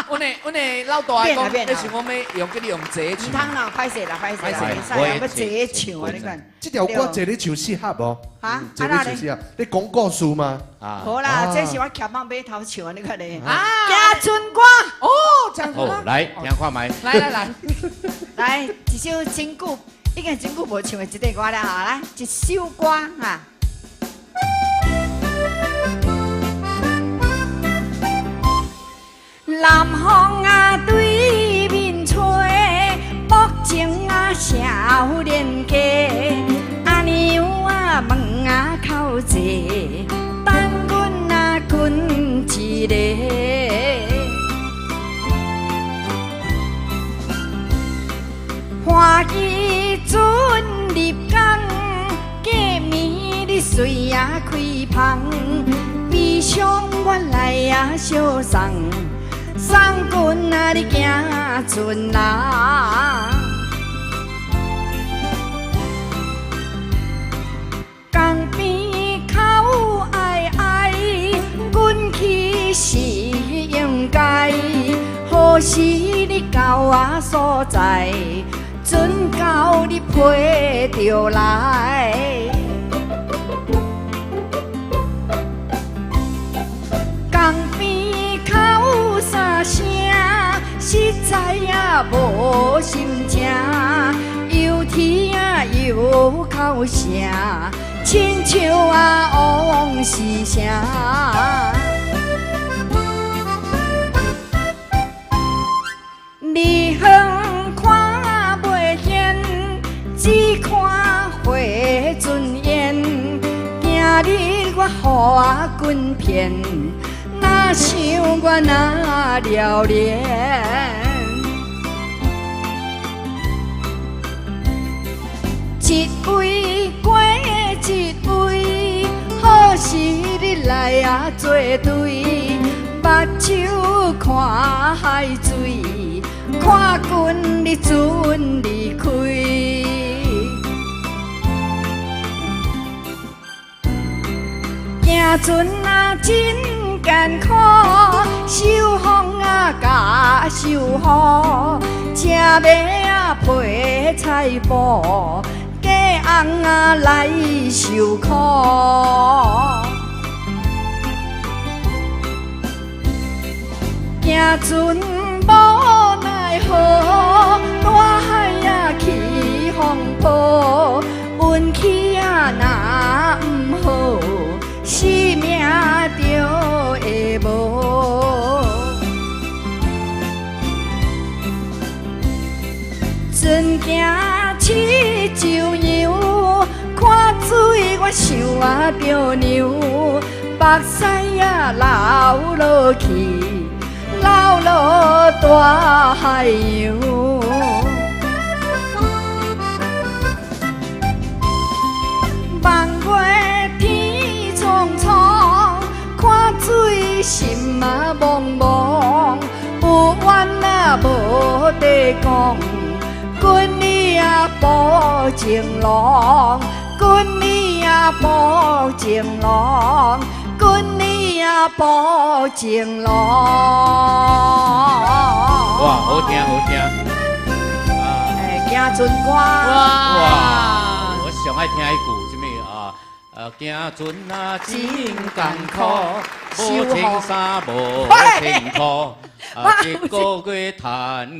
阮的老大讲，你想讲欲用叫你用坐唱。
毋通啦，歹势啦，歹势啦，袂使，欲坐咧唱啊！你看。
这条歌坐咧唱适合无？
哈？
坐咧唱适合。你讲故事吗？
啊。好啦，这是我徛蠓码头唱的，你看咧。啊。行船歌。
哦，行船歌。
来听看觅。
来来来。
来一首真久，已经真久无唱的一块歌了哈，来一首歌哈。南风啊对面吹，薄情啊少年家，阿娘啊问啊口济，等阮啊滚一个。欢喜船入港，过暝你随啊开芳，悲伤我来啊相送。送阮啊，你行船人，江边口哀哀，阮去是应该。何时你到我所在，船到你陪著来。江边口三声，实在也无心情，又天啊又哭声，亲像啊往事声。离远看袂见，只看火船烟。今日我予我滚骗。若想我若留恋，一位过一位，好时你来啊作对，目睭看海水，看阮你船离开。行船啊真艰苦，受风啊甲受雨，车马啊陪菜脯，嫁翁啊来受苦。行船无奈何，大海啊起风波，运气啊若毋好，性命就会无。船行七洲洋，看水我想啊著娘，目屎啊流落去，流落大海洋。望月天苍苍，看水心啊茫茫，有冤啊无得讲，阮你啊薄情郎，阮你啊薄情郎，阮你啊薄情郎。
哇，好听好听！
哎，行船歌。
哇，我上爱听彼句啥物啊？行船啊真艰苦，无穿衫无穿裤，啊一个月趁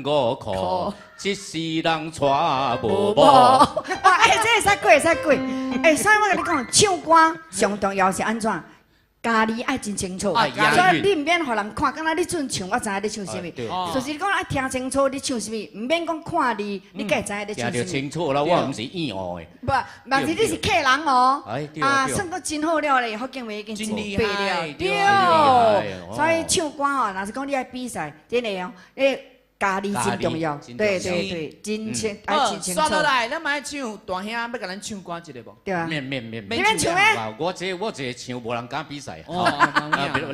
5箍，一世人娶无某。
哇，哎，这会使过，会使过。哎，所以我共你讲，唱歌上重要是按怎？家己爱真清楚，所以你毋免予人看，敢若你准唱，我知影你唱啥物。就是讲爱听清楚你唱啥物，毋免讲看字，你才会知影你唱啥物。
听清楚啦，我毋是演学的。
无，但是你是客人哦。啊，算阁真好了咧，福建话已经真白了。对，所以唱歌哦，若是讲你爱比赛，真的哦，你家己真重要，對對對，真清愛真清楚。
煞落來，咱嘛愛唱大兄欲共咱唱歌一下無？
對啊。
免免免。
你免唱咩？
我這唱無人敢比賽。哦，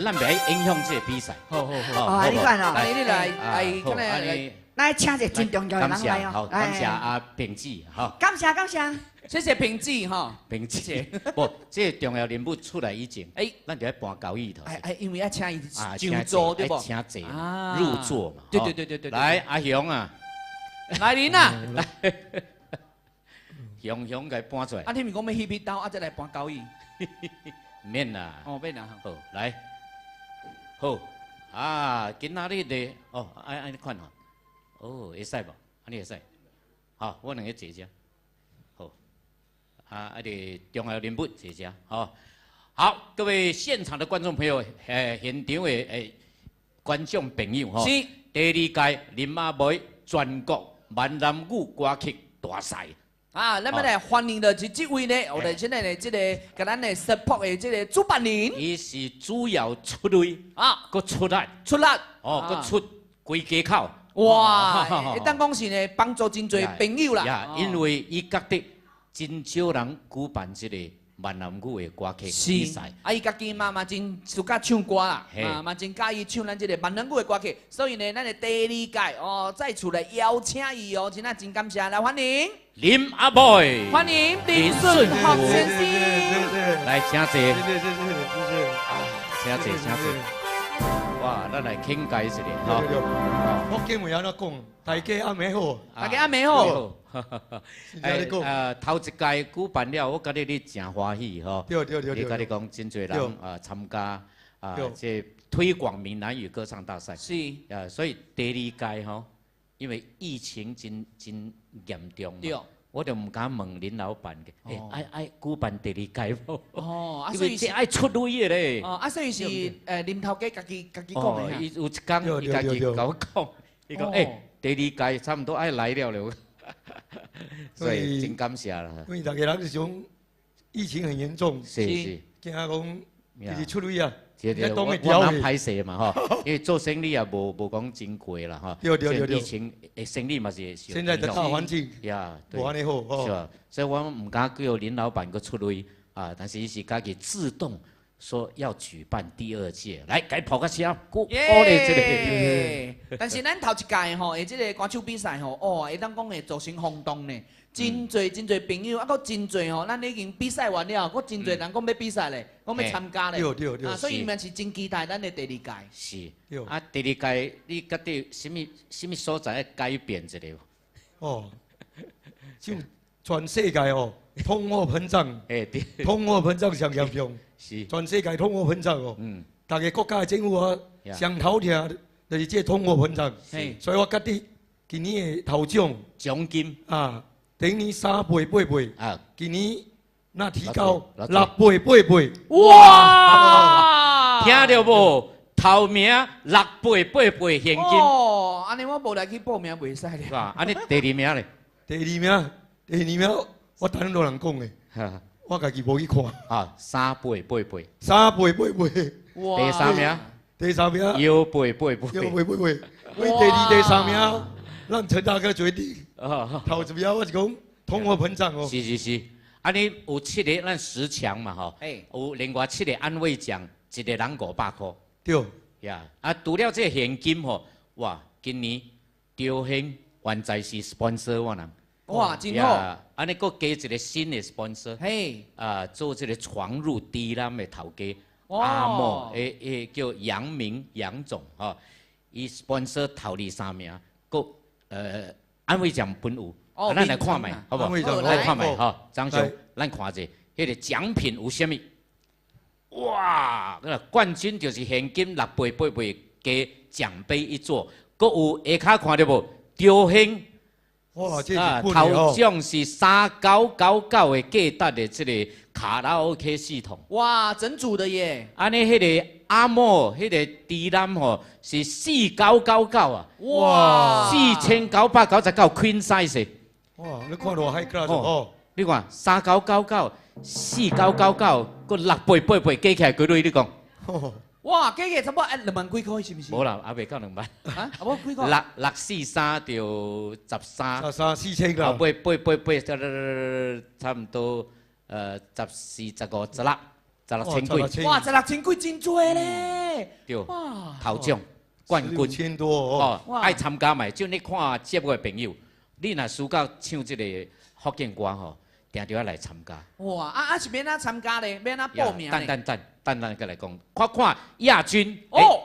咱袂愛影響這個比賽。
好好好。
哦，你看哦。
你來來，來。
來請一個真重要的人來哦。
好，感謝阿平子，好。
感謝感謝。
謝謝平子哈。
平子，無，這個重要人物出來以前，咱就愛搬交椅頭。
哎，因為愛請伊上座對無？
請坐，入座嘛。
對對對對對。
來，阿雄啊。
來林啊。
來。雄雄共搬出來。
啊，你毋是講欲彼彼兜，啊，才來搬交椅。
免啦。
哦，免啦。
好，來。好，啊，今仔日的，哦，按按呢款吼。哦，會使無？按呢會使。好，我兩个坐遮。好，啊，啊，個重要人物坐遮，好。好，各位現場的觀眾朋友，現場的觀眾朋友，吼。
是。
第二屆林阿妹全國閩南語歌曲大賽。
啊，咱們來歡迎的是這位呢，我哋現在的這個共咱的 support 的這個主辦人。
伊是主要出力
啊，
閣出力，
出力，
哦，閣出規家口。
哇！會當講是呢，幫助真濟朋友啦。
因為伊覺得真少人舉辦這個閩南語的歌曲比賽。
啊，伊家己嘛嘛真喜歡唱歌啦，嘛真佮意唱咱這個閩南語的歌曲。所以呢，咱的第二屆哦，再次來邀請伊哦，真啊真感謝，來歡迎
林阿妹，
歡迎林順福先生，
來請坐。
謝謝謝謝謝謝。
請坐請坐。哇，咱來傾偈一下吼。
福建話按怎講？大家暗暝好。
大家暗暝好。
哎，頭一屆舉辦了，我覺得你誠歡喜吼。
對對對對。
你佮你講真濟人啊參加啊，這推廣閩南語歌唱大賽。
是。
啊，所以第二屆吼，因為疫情真真嚴重。
對。
我就毋敢問林老闆嘅，欸，愛愛舉辦第二屆無？
哦，
因為這愛出鐳的咧。
哦，啊，所以是林頭家家己家己講的。
伊有一工伊家己共我講，伊講欸，第二屆差毋多愛來了了，所以真感謝啦。
因為逐家人是講疫情很嚴重，
是是，
驚講一直出鐳啊。
對對，我我歹勢嘛吼，因為做生意也無無講真貴啦吼。
對對對對。
疫情生意嘛是會。
現在的大環境。
呀，
無按呢好哦。
是吧？所以我毋敢叫林老闆閣出鐳啊，但是伊是家己自動說要舉辦第二屆，來，共伊拍個聲，鼓勵這個。
但是咱頭一屆吼，的這個歌手比賽吼，哦，會當講會造成轟動呢。真濟真濟朋友，啊，閣真濟吼，咱已經比賽完了，閣真濟人講欲比賽咧，講欲參加咧，
對對對，
啊，所以嘛是真期待咱的第二屆。
是，啊，第二屆你覺得啥物啥物所在改變一下無？
哦，就全世界哦，通貨膨脹，
欸對，
通貨膨脹上嚴重，
是，
全世界通貨膨脹哦，逐个國家的政府啊，上頭疼就是這個通貨膨脹，所以我覺得今年的頭獎
獎金
啊。頂年3倍8倍，
啊，
今年若提高6倍8倍。
哇！
聽著無？頭名6倍8倍現金。
哦，按呢我無來去報名袂使咧。
啊，按呢第二名咧？
第二名，第二名，我等老人講的，我家己無去看。
啊，3倍8倍。
3倍8倍。
哇！
第三名。
第三名。
腰倍8倍。
腰倍8倍。我第二、第三名，咱陳大哥決定。頭一名我是講通貨膨脹哦。
是是是，啊你有7個咱10強嘛吼，有另外7個安慰獎，一個人500塊。
對。
呀，啊除了這個現金吼，哇，今年兆興原在是 sponsor 我人。
哇，真好。
按呢閣加一個新的 sponsor。
嘿。
啊，做這個床褥低南的頭家，阿莫，叫楊明楊總吼，伊 sponsor 頭二3名，閣安慰獎本有，咱來看覓，好無？來看覓吼，張雄，咱看者，彼個獎品有啥物？哇！冠軍就是現金6倍8倍加獎杯一座，閣有下跤看著無？兆興，
哇！這
啊，頭獎是3999的價值的這個卡拉 OK 系統。
哇，整組的耶！
按呢，彼個阿莫，彼個低南吼是4999啊！
哇，4999
Queen size。
哇，你看偌 high class 哦！
你看3999、4999，閣6倍8倍加起來幾鐳？你講？
哇，加起差不多愛2萬幾塊，是毋是？
無啦，猶未到2萬。
啊，啊無幾塊？
六六四三就十三。
13、4千
啦。八八八八，差唔多14、15、16，16千幾。
哇，16千幾真濟咧！
對，頭獎冠軍
千多哦。
愛參加嘛，就你看節目的朋友，你若輸到唱這個福建歌吼，定著愛來參加。
哇，啊是欲按怎參加咧？欲按怎報名咧？
等等等，等咱閣來講，看看亞軍哦，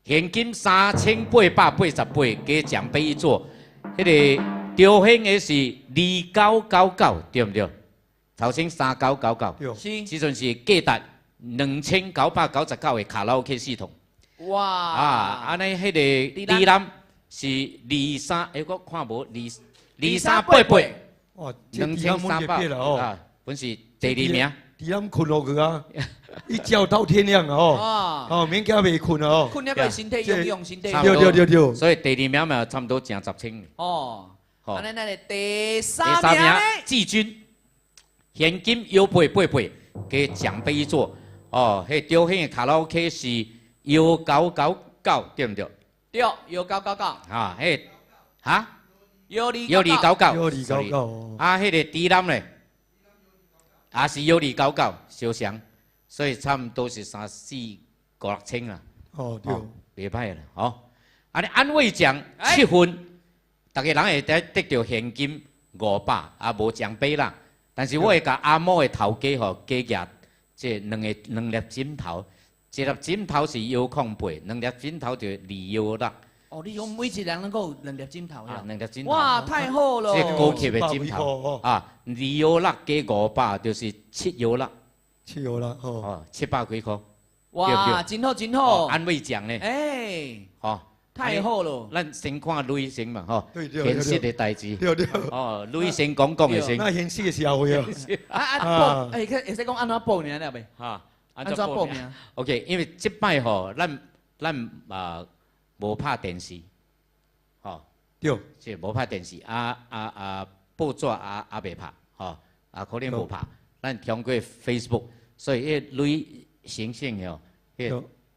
現金3888加獎杯一座，彼個張興的是2999，對毋對？頭先3999，
是，
這陣是價值2999的卡拉 OK 系統。
哇！
啊，按呢彼個李南是23，我看無2388，
哇，2300
啊，本是第二名。
伫咱睏落去啊，一覺到天亮啊！哦，哦，免驚袂睏啊！哦，
睏了閣身體用用身體。
對對對對。
所以第二名嘛，差不多成10千。
哦，按呢咱的第三名，
季軍，現金優惠八倍，加獎杯一座。哦，彼張興的卡拉 OK 是1999，對毋對？
對，1999。
啊，彼哈？1299。
1299。
啊，彼個低南咧？也是1299，相像，所以差毋多是三四五六千啦。
哦，對，
袂歹啦，吼。按呢安慰獎7分，逐个人會得著現金500，啊無獎杯啦。但是我會共阿某的頭家吼加額，這兩粒枕頭，一粒枕頭是108，兩粒枕頭就216。
哦，你講每一個人攏閣有兩粒枕頭
啊，兩粒枕頭。
哇，太好咯！
這高級的枕頭啊，216加500就是716。
716，哦，700
幾塊。
哇，真好真好。
安慰獎呢？
哎，
吼，
太好咯！
咱先看女生嘛，吼，
對對
現實的代誌。
對對。
哦，女生講講的先。
那現實的社會啊。
啊啊報，哎，會使講按怎報名了未？
哈，
按怎報名
？OK，因為這擺吼，咱啊。無拍電視，吼，
對，
是無拍電視，啊啊啊，報紙也袂拍，吼，啊可能無拍，咱通過 Facebook，所以彼女星星哦，彼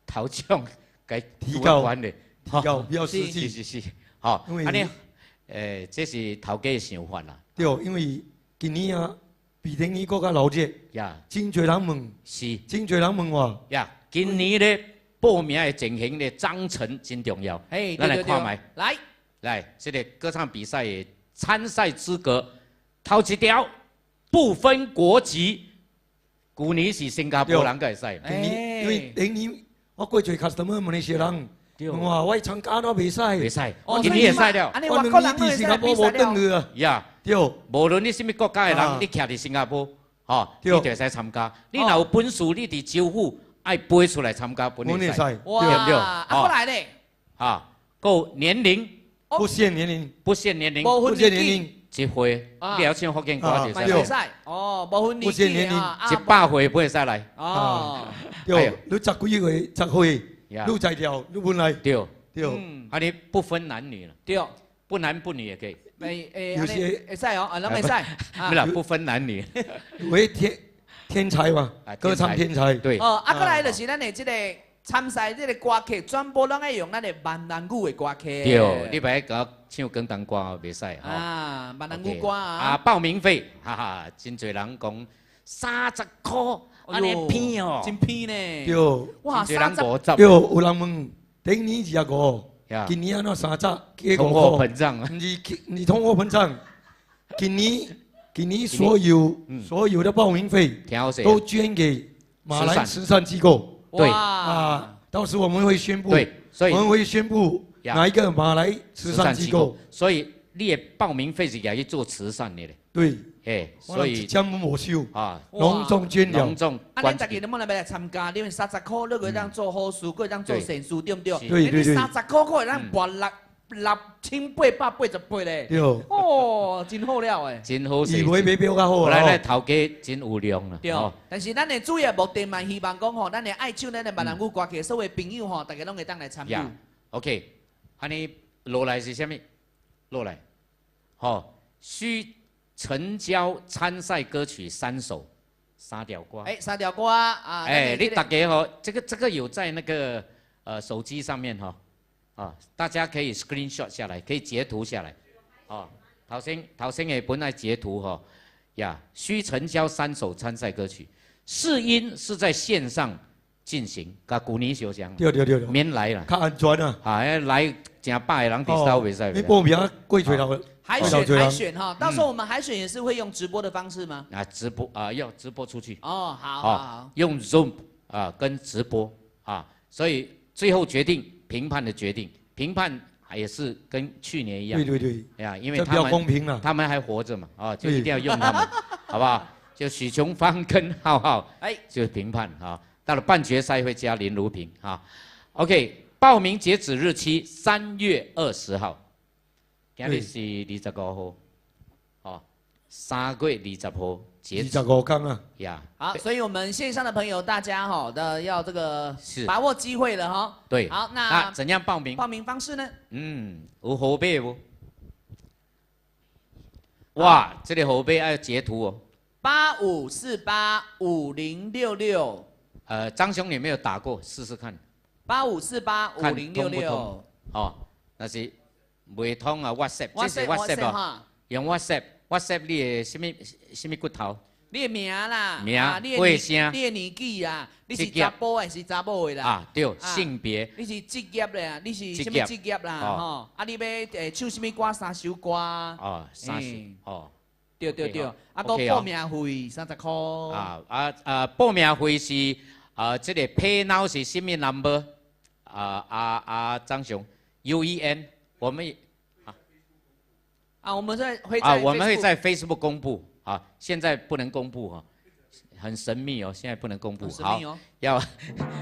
頭獎該
提高的，提高比較實際，
是是是，吼，按呢，這是頭家的想法啦。
對，因為今年啊，比頂年閣較鬧熱，真濟人問，
是，
真濟人問我，
呀，今年咧。報名的情形的章程真重要，咱來看覓。
來，
來，這個歌唱比賽的參賽資格，頭一條不分國籍，舊年是新加坡人閣會使。
今年因為頂年我過濟 customer 問的是人，問我我參加都袂使，
袂使，今年會使了。
我兩年佇新加坡無轉去啊。
呀，
對，
無論你啥物國家的人，你徛佇新加坡，吼，你就會使參加。你若有本事，你佇州府。愛飛出來參加，本地賽，對不對？
啊，過來咧，
啊，夠年齡，
不限年齡，
不限年齡，
不限年齡，
一歲，你要唱福建歌就會使，
哦，無分年齡啊，100
歲不會使來，
哦，
對，你10幾歲、10歲，你在跳，你本來，
對，
對，
啊，你不分男女了，
對，
不男不女也可以，
有些會使哦，啊，攏會使，
沒啦，不分男女，
為天才嘛，歌唱天才。
對。
哦，啊，過來就是咱的這個參賽這個歌曲，全部攏愛用咱的閩南語的歌曲。
對，你別共唱廣東歌袂使。
啊，閩南語歌啊。
啊，報名費，哈哈，真濟人講30塊，按呢偏哦。
真偏呢。
對。
哇，30。
對，有人問，頂年25，今年按怎30加5塊？
通貨膨脹。
毋是，毋是通貨膨脹，今年。今年所有的報名費都捐給馬來慈善機構。
對
啊，到時我們會宣布，
對，所以
我們會宣布哪一個馬來慈善機構。
所以你的報名費是用去做慈善的咧。
對，
哎，所以
將沒收啊，隆重捐了。
隆重。
啊，恁大家能不能來參加？你們30塊，你閣會當做好事，閣會當做善事，對不對？
對對對。
30塊，閣會當撥6888咧。
對。
哦，真好了誒。
真好勢。
伊買買表較好
啊。來，咱頭家真有量啦。
對。但是咱的主要目的嘛，希望講吼，咱的愛唱咱的閩南語歌曲，所有朋友吼，大家攏會當來參與。
OK，按呢落來是啥物？落來，吼，須成交參賽歌曲3首。三条歌。
哎，三条歌啊。
哎，你大家吼，這個有在那個手機上面哈，啊，大家可以 screenshot 下來，可以截圖下來。哦，頭先也本來截圖哈，呀，需成交三首參賽歌曲，試音是在線上進行，佮舊年相像。
對對對對。
免來啦。
較安全啊。
啊，來成百個人佇兜袂使。
你報名過揣頭。
海選海選哈，到時候我們海選也是會用直播的方式嗎？
啊，直播啊，要直播出去。
哦，好，好，好。
用 Zoom 啊，跟直播啊，所以最後決定評判的決定，評判也是跟去年一樣。
對對對。
呀，因為他們
公平了，
他們還活着嘛，啊，就一定要用他們，好不好？就許瓊芳跟浩浩，哎，就評判啊。到了半決賽會加林如萍啊。OK，報名截止日期3月20號。今日是25號，哦，3月20號截止。
25天啊。
呀。
好，所以我們線上的朋友，大家哈的要這個把握機會了哈。
對。
好，那
怎樣報名？
報名方式呢？
嗯，有號碼無？哇，這個號碼愛截圖哦。
85485066。
張兄，你沒有打過，試試看。
85485066。
哦，那是。袂通啊，WhatsApp，這是 WhatsApp 哦，用 WhatsApp，WhatsApp 你的啥物啥物骨頭？
你的名啦，
名、姓、
你的年紀啊，你是查埔還是查某的啦？
啊，對，性別。
你是職業咧？你是啥物職業啦？吼，啊，你欲唱啥物歌？三首歌。
哦，三首，哦。
對對對，啊，閣報名費30塊。
啊啊啊！報名費是啊，這個 PayNow 是啥物 number？啊啊啊！張雄，UEN。我們啊
啊，我們在會在
我們會在 Facebook 公布啊，現在不能公布哈，很神秘哦，現在不能公布，好，要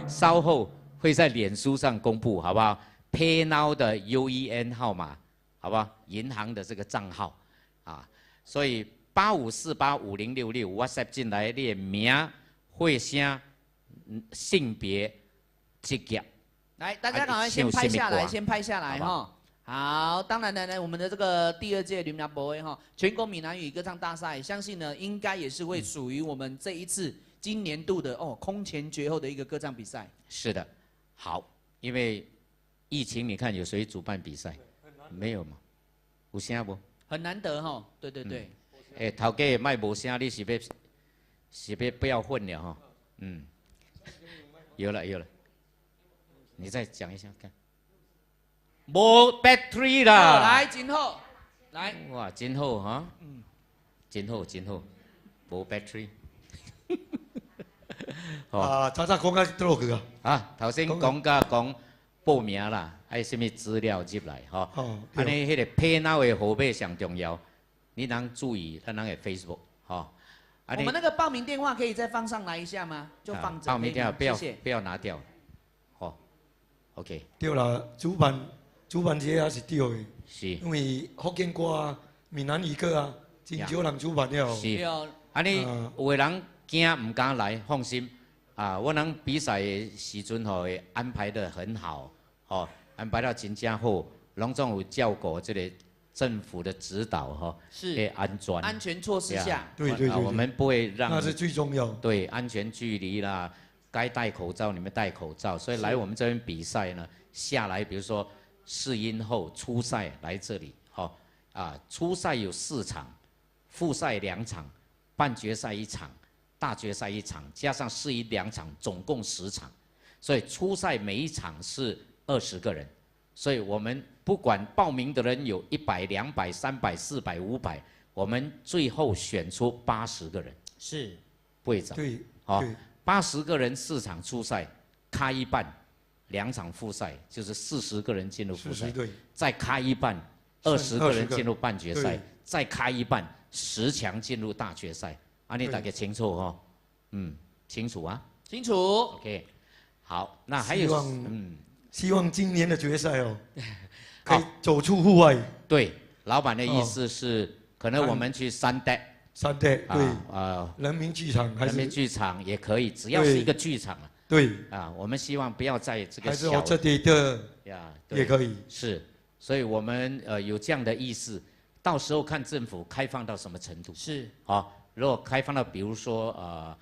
稍後會在臉書上公布，好不好？PayNow 的 UEN 號碼，好不好？銀行的這個賬號啊，所以85485066 WhatsApp 進來，你的名、歲聲、性別、職業，
來，大家趕快先拍下來，先拍下來哈。好，當然呢，我們的這個第二屆林南博威哈全國閩南語歌唱大賽，相信呢應該也是會屬於我們這一次今年度的哦空前絕後的一個歌唱比賽。
是的，好，因為疫情，你看有誰主辦比賽？沒有嘛？有聲無？
很難得哈，對對對。
哎，頭家莫無聲，你是欲是欲不要混了哈？嗯，有了有了，你再講一下看。無 battery 啦！
來，真好，來。
哇，真好哈！嗯，真好真好，無 battery。
啊，早早講到佗去啊？
啊，頭先講甲講報名啦，愛啥物資料入來吼？哦。按呢，彼個 PayNow 的號碼上重要，你通注意咱人的 Facebook 吼。
我們那個報名電話可以再放上來一下嗎？就放著。
報名電話不要不要拿掉，好，OK。
對啦，主辦。主辦這也是對的，
是，
因為福建歌啊、閩南語歌啊，真少人主辦了。
是，按呢有的人驚毋敢來，放心，啊，我人比賽的時陣吼會安排得很好，吼，安排得真正好，攏總有照顧這個政府的指導吼，
是，
安全。
安全措施下，
對對對，
我們不會讓。
那是最重要。
對，安全距離啦，該戴口罩你們戴口罩，所以來我們這邊比賽呢，下來比如說。試音後初賽來這裡，吼啊！初賽有4場，複賽2場，半決賽1場，大決賽1場，加上試音2場，總共10場。所以初賽每一場是20個人，所以我們不管報名的人有100、200、300、400、500，我們最後選出80個人。
是，
會長。
對，
好，80個人4場初賽，開一半。2場複賽就是40個人進入複賽，再開一半，20個人進入半決賽，再開一半，10強進入大決賽。啊，你大家清楚吼？嗯，清楚啊？
清楚。
OK，好，那還有，
希望今年的決賽哦，可以走出戶外。
對，老闆的意思是，可能我們去三代。
三代對，人民劇場還是？
人民劇場也可以，只要是一個劇場啊。
對
啊，我們希望不要在這個
小還是我這裡的
呀，
也可以。
是，所以我們有這樣的意思，到時候看政府開放到什麼程度。
是。
好，如果開放到比如說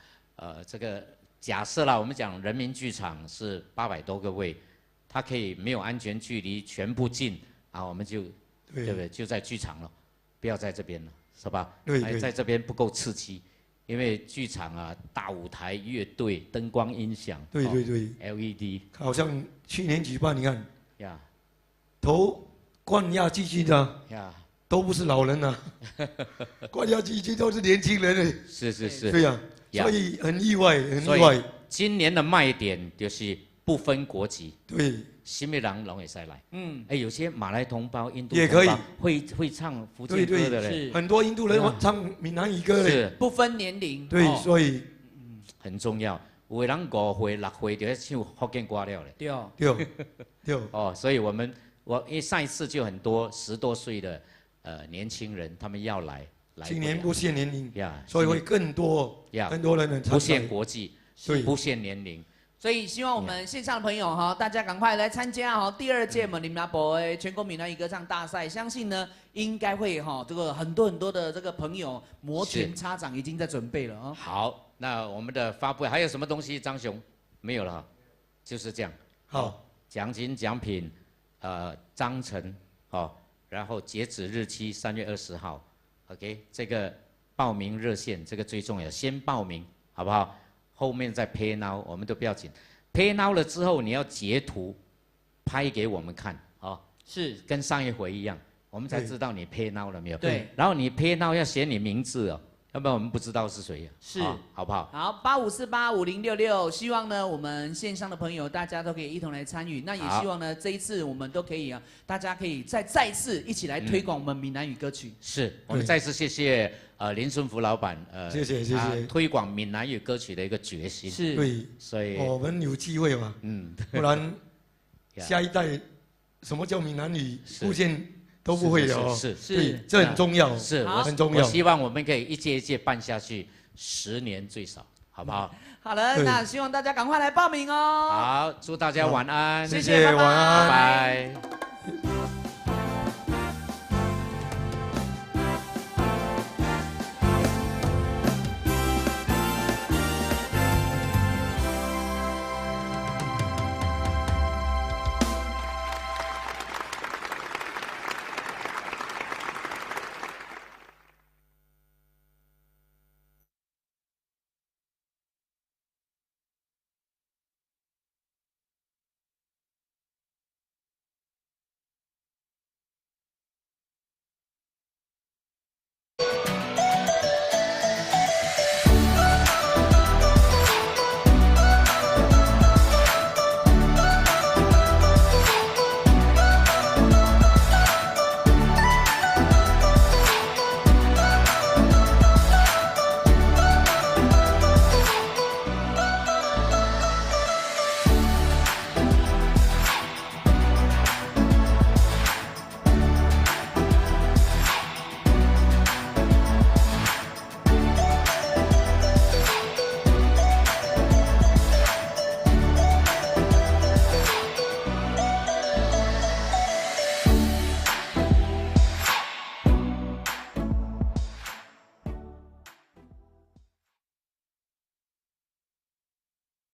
这个假设啦，我们讲人民剧场是800多个位，它可以没有安全距离全部进啊，我们就对不对？就在剧场了，不要在这边了，是吧？
对对。
在这边不够刺激，因为剧场啊，大舞台、乐队、灯光、音响，
对对对
，LED。
好像去年举办，你看，呀，投冠亚季军的，呀，都不是老人呐，冠亚季军都是年轻人嘞。
是是是。
对呀，所以很意外，很意外。
今年的卖点就是不分国籍。
对。
啥物人攏会使来。哎，有些马来同胞、印度
也可以
会唱福建歌的嘞。
很多印度人唱闽南语歌嘞。
不分年龄。
对，所以
很重要。有的人5岁、6岁就咧唱福建歌了咧。
对。
对。对。
哦，所以我因为上一次就很多10多岁的年轻人，他们要来。
今年不限年龄。呀。所以会更多。呀。更多人能
不限国籍，不限年龄。
所以希望我们线上的朋友哈，大家赶快来参加哈第二届我们林阿伯的全国闽南语歌唱大赛，相信呢应该会哈这个很多很多的这个朋友摩拳擦掌已经在准备了啊。
好，那我们的发布会还有什么东西？张雄没有了，就是这样。
好，
奖金奖品，章程，好，然后截止日期3月20号，OK，这个报名热线这个最重要，先报名好不好？后面再 PayNow，我们都不要紧。PayNow 了之后，你要截图拍给我们看，哦，跟上一回一样，我们才知道你 PayNow 了没有。然后你 PayNow 要写你名字哦，要不然我们不知道是谁。好不好？
好，85485066，希望呢我们线上的朋友大家都可以一同来参与。那也希望呢这一次我们都可以啊，大家可以再次一起来推广我们闽南语歌曲。
是，我们再次谢谢林顺福老板，
谢谢谢谢，
推广闽南语歌曲的一个决心。
对，
所以
我们有机会嘛，不然下一代什么叫闽南语，出现都不会的哦。
是
是，这很重要，
是
很重要。
我希望我们可以一届一届办下去，10年最少，好不好？
好了，那希望大家赶快来报名哦。
好，祝大家晚安，
谢谢，
晚
安，拜拜。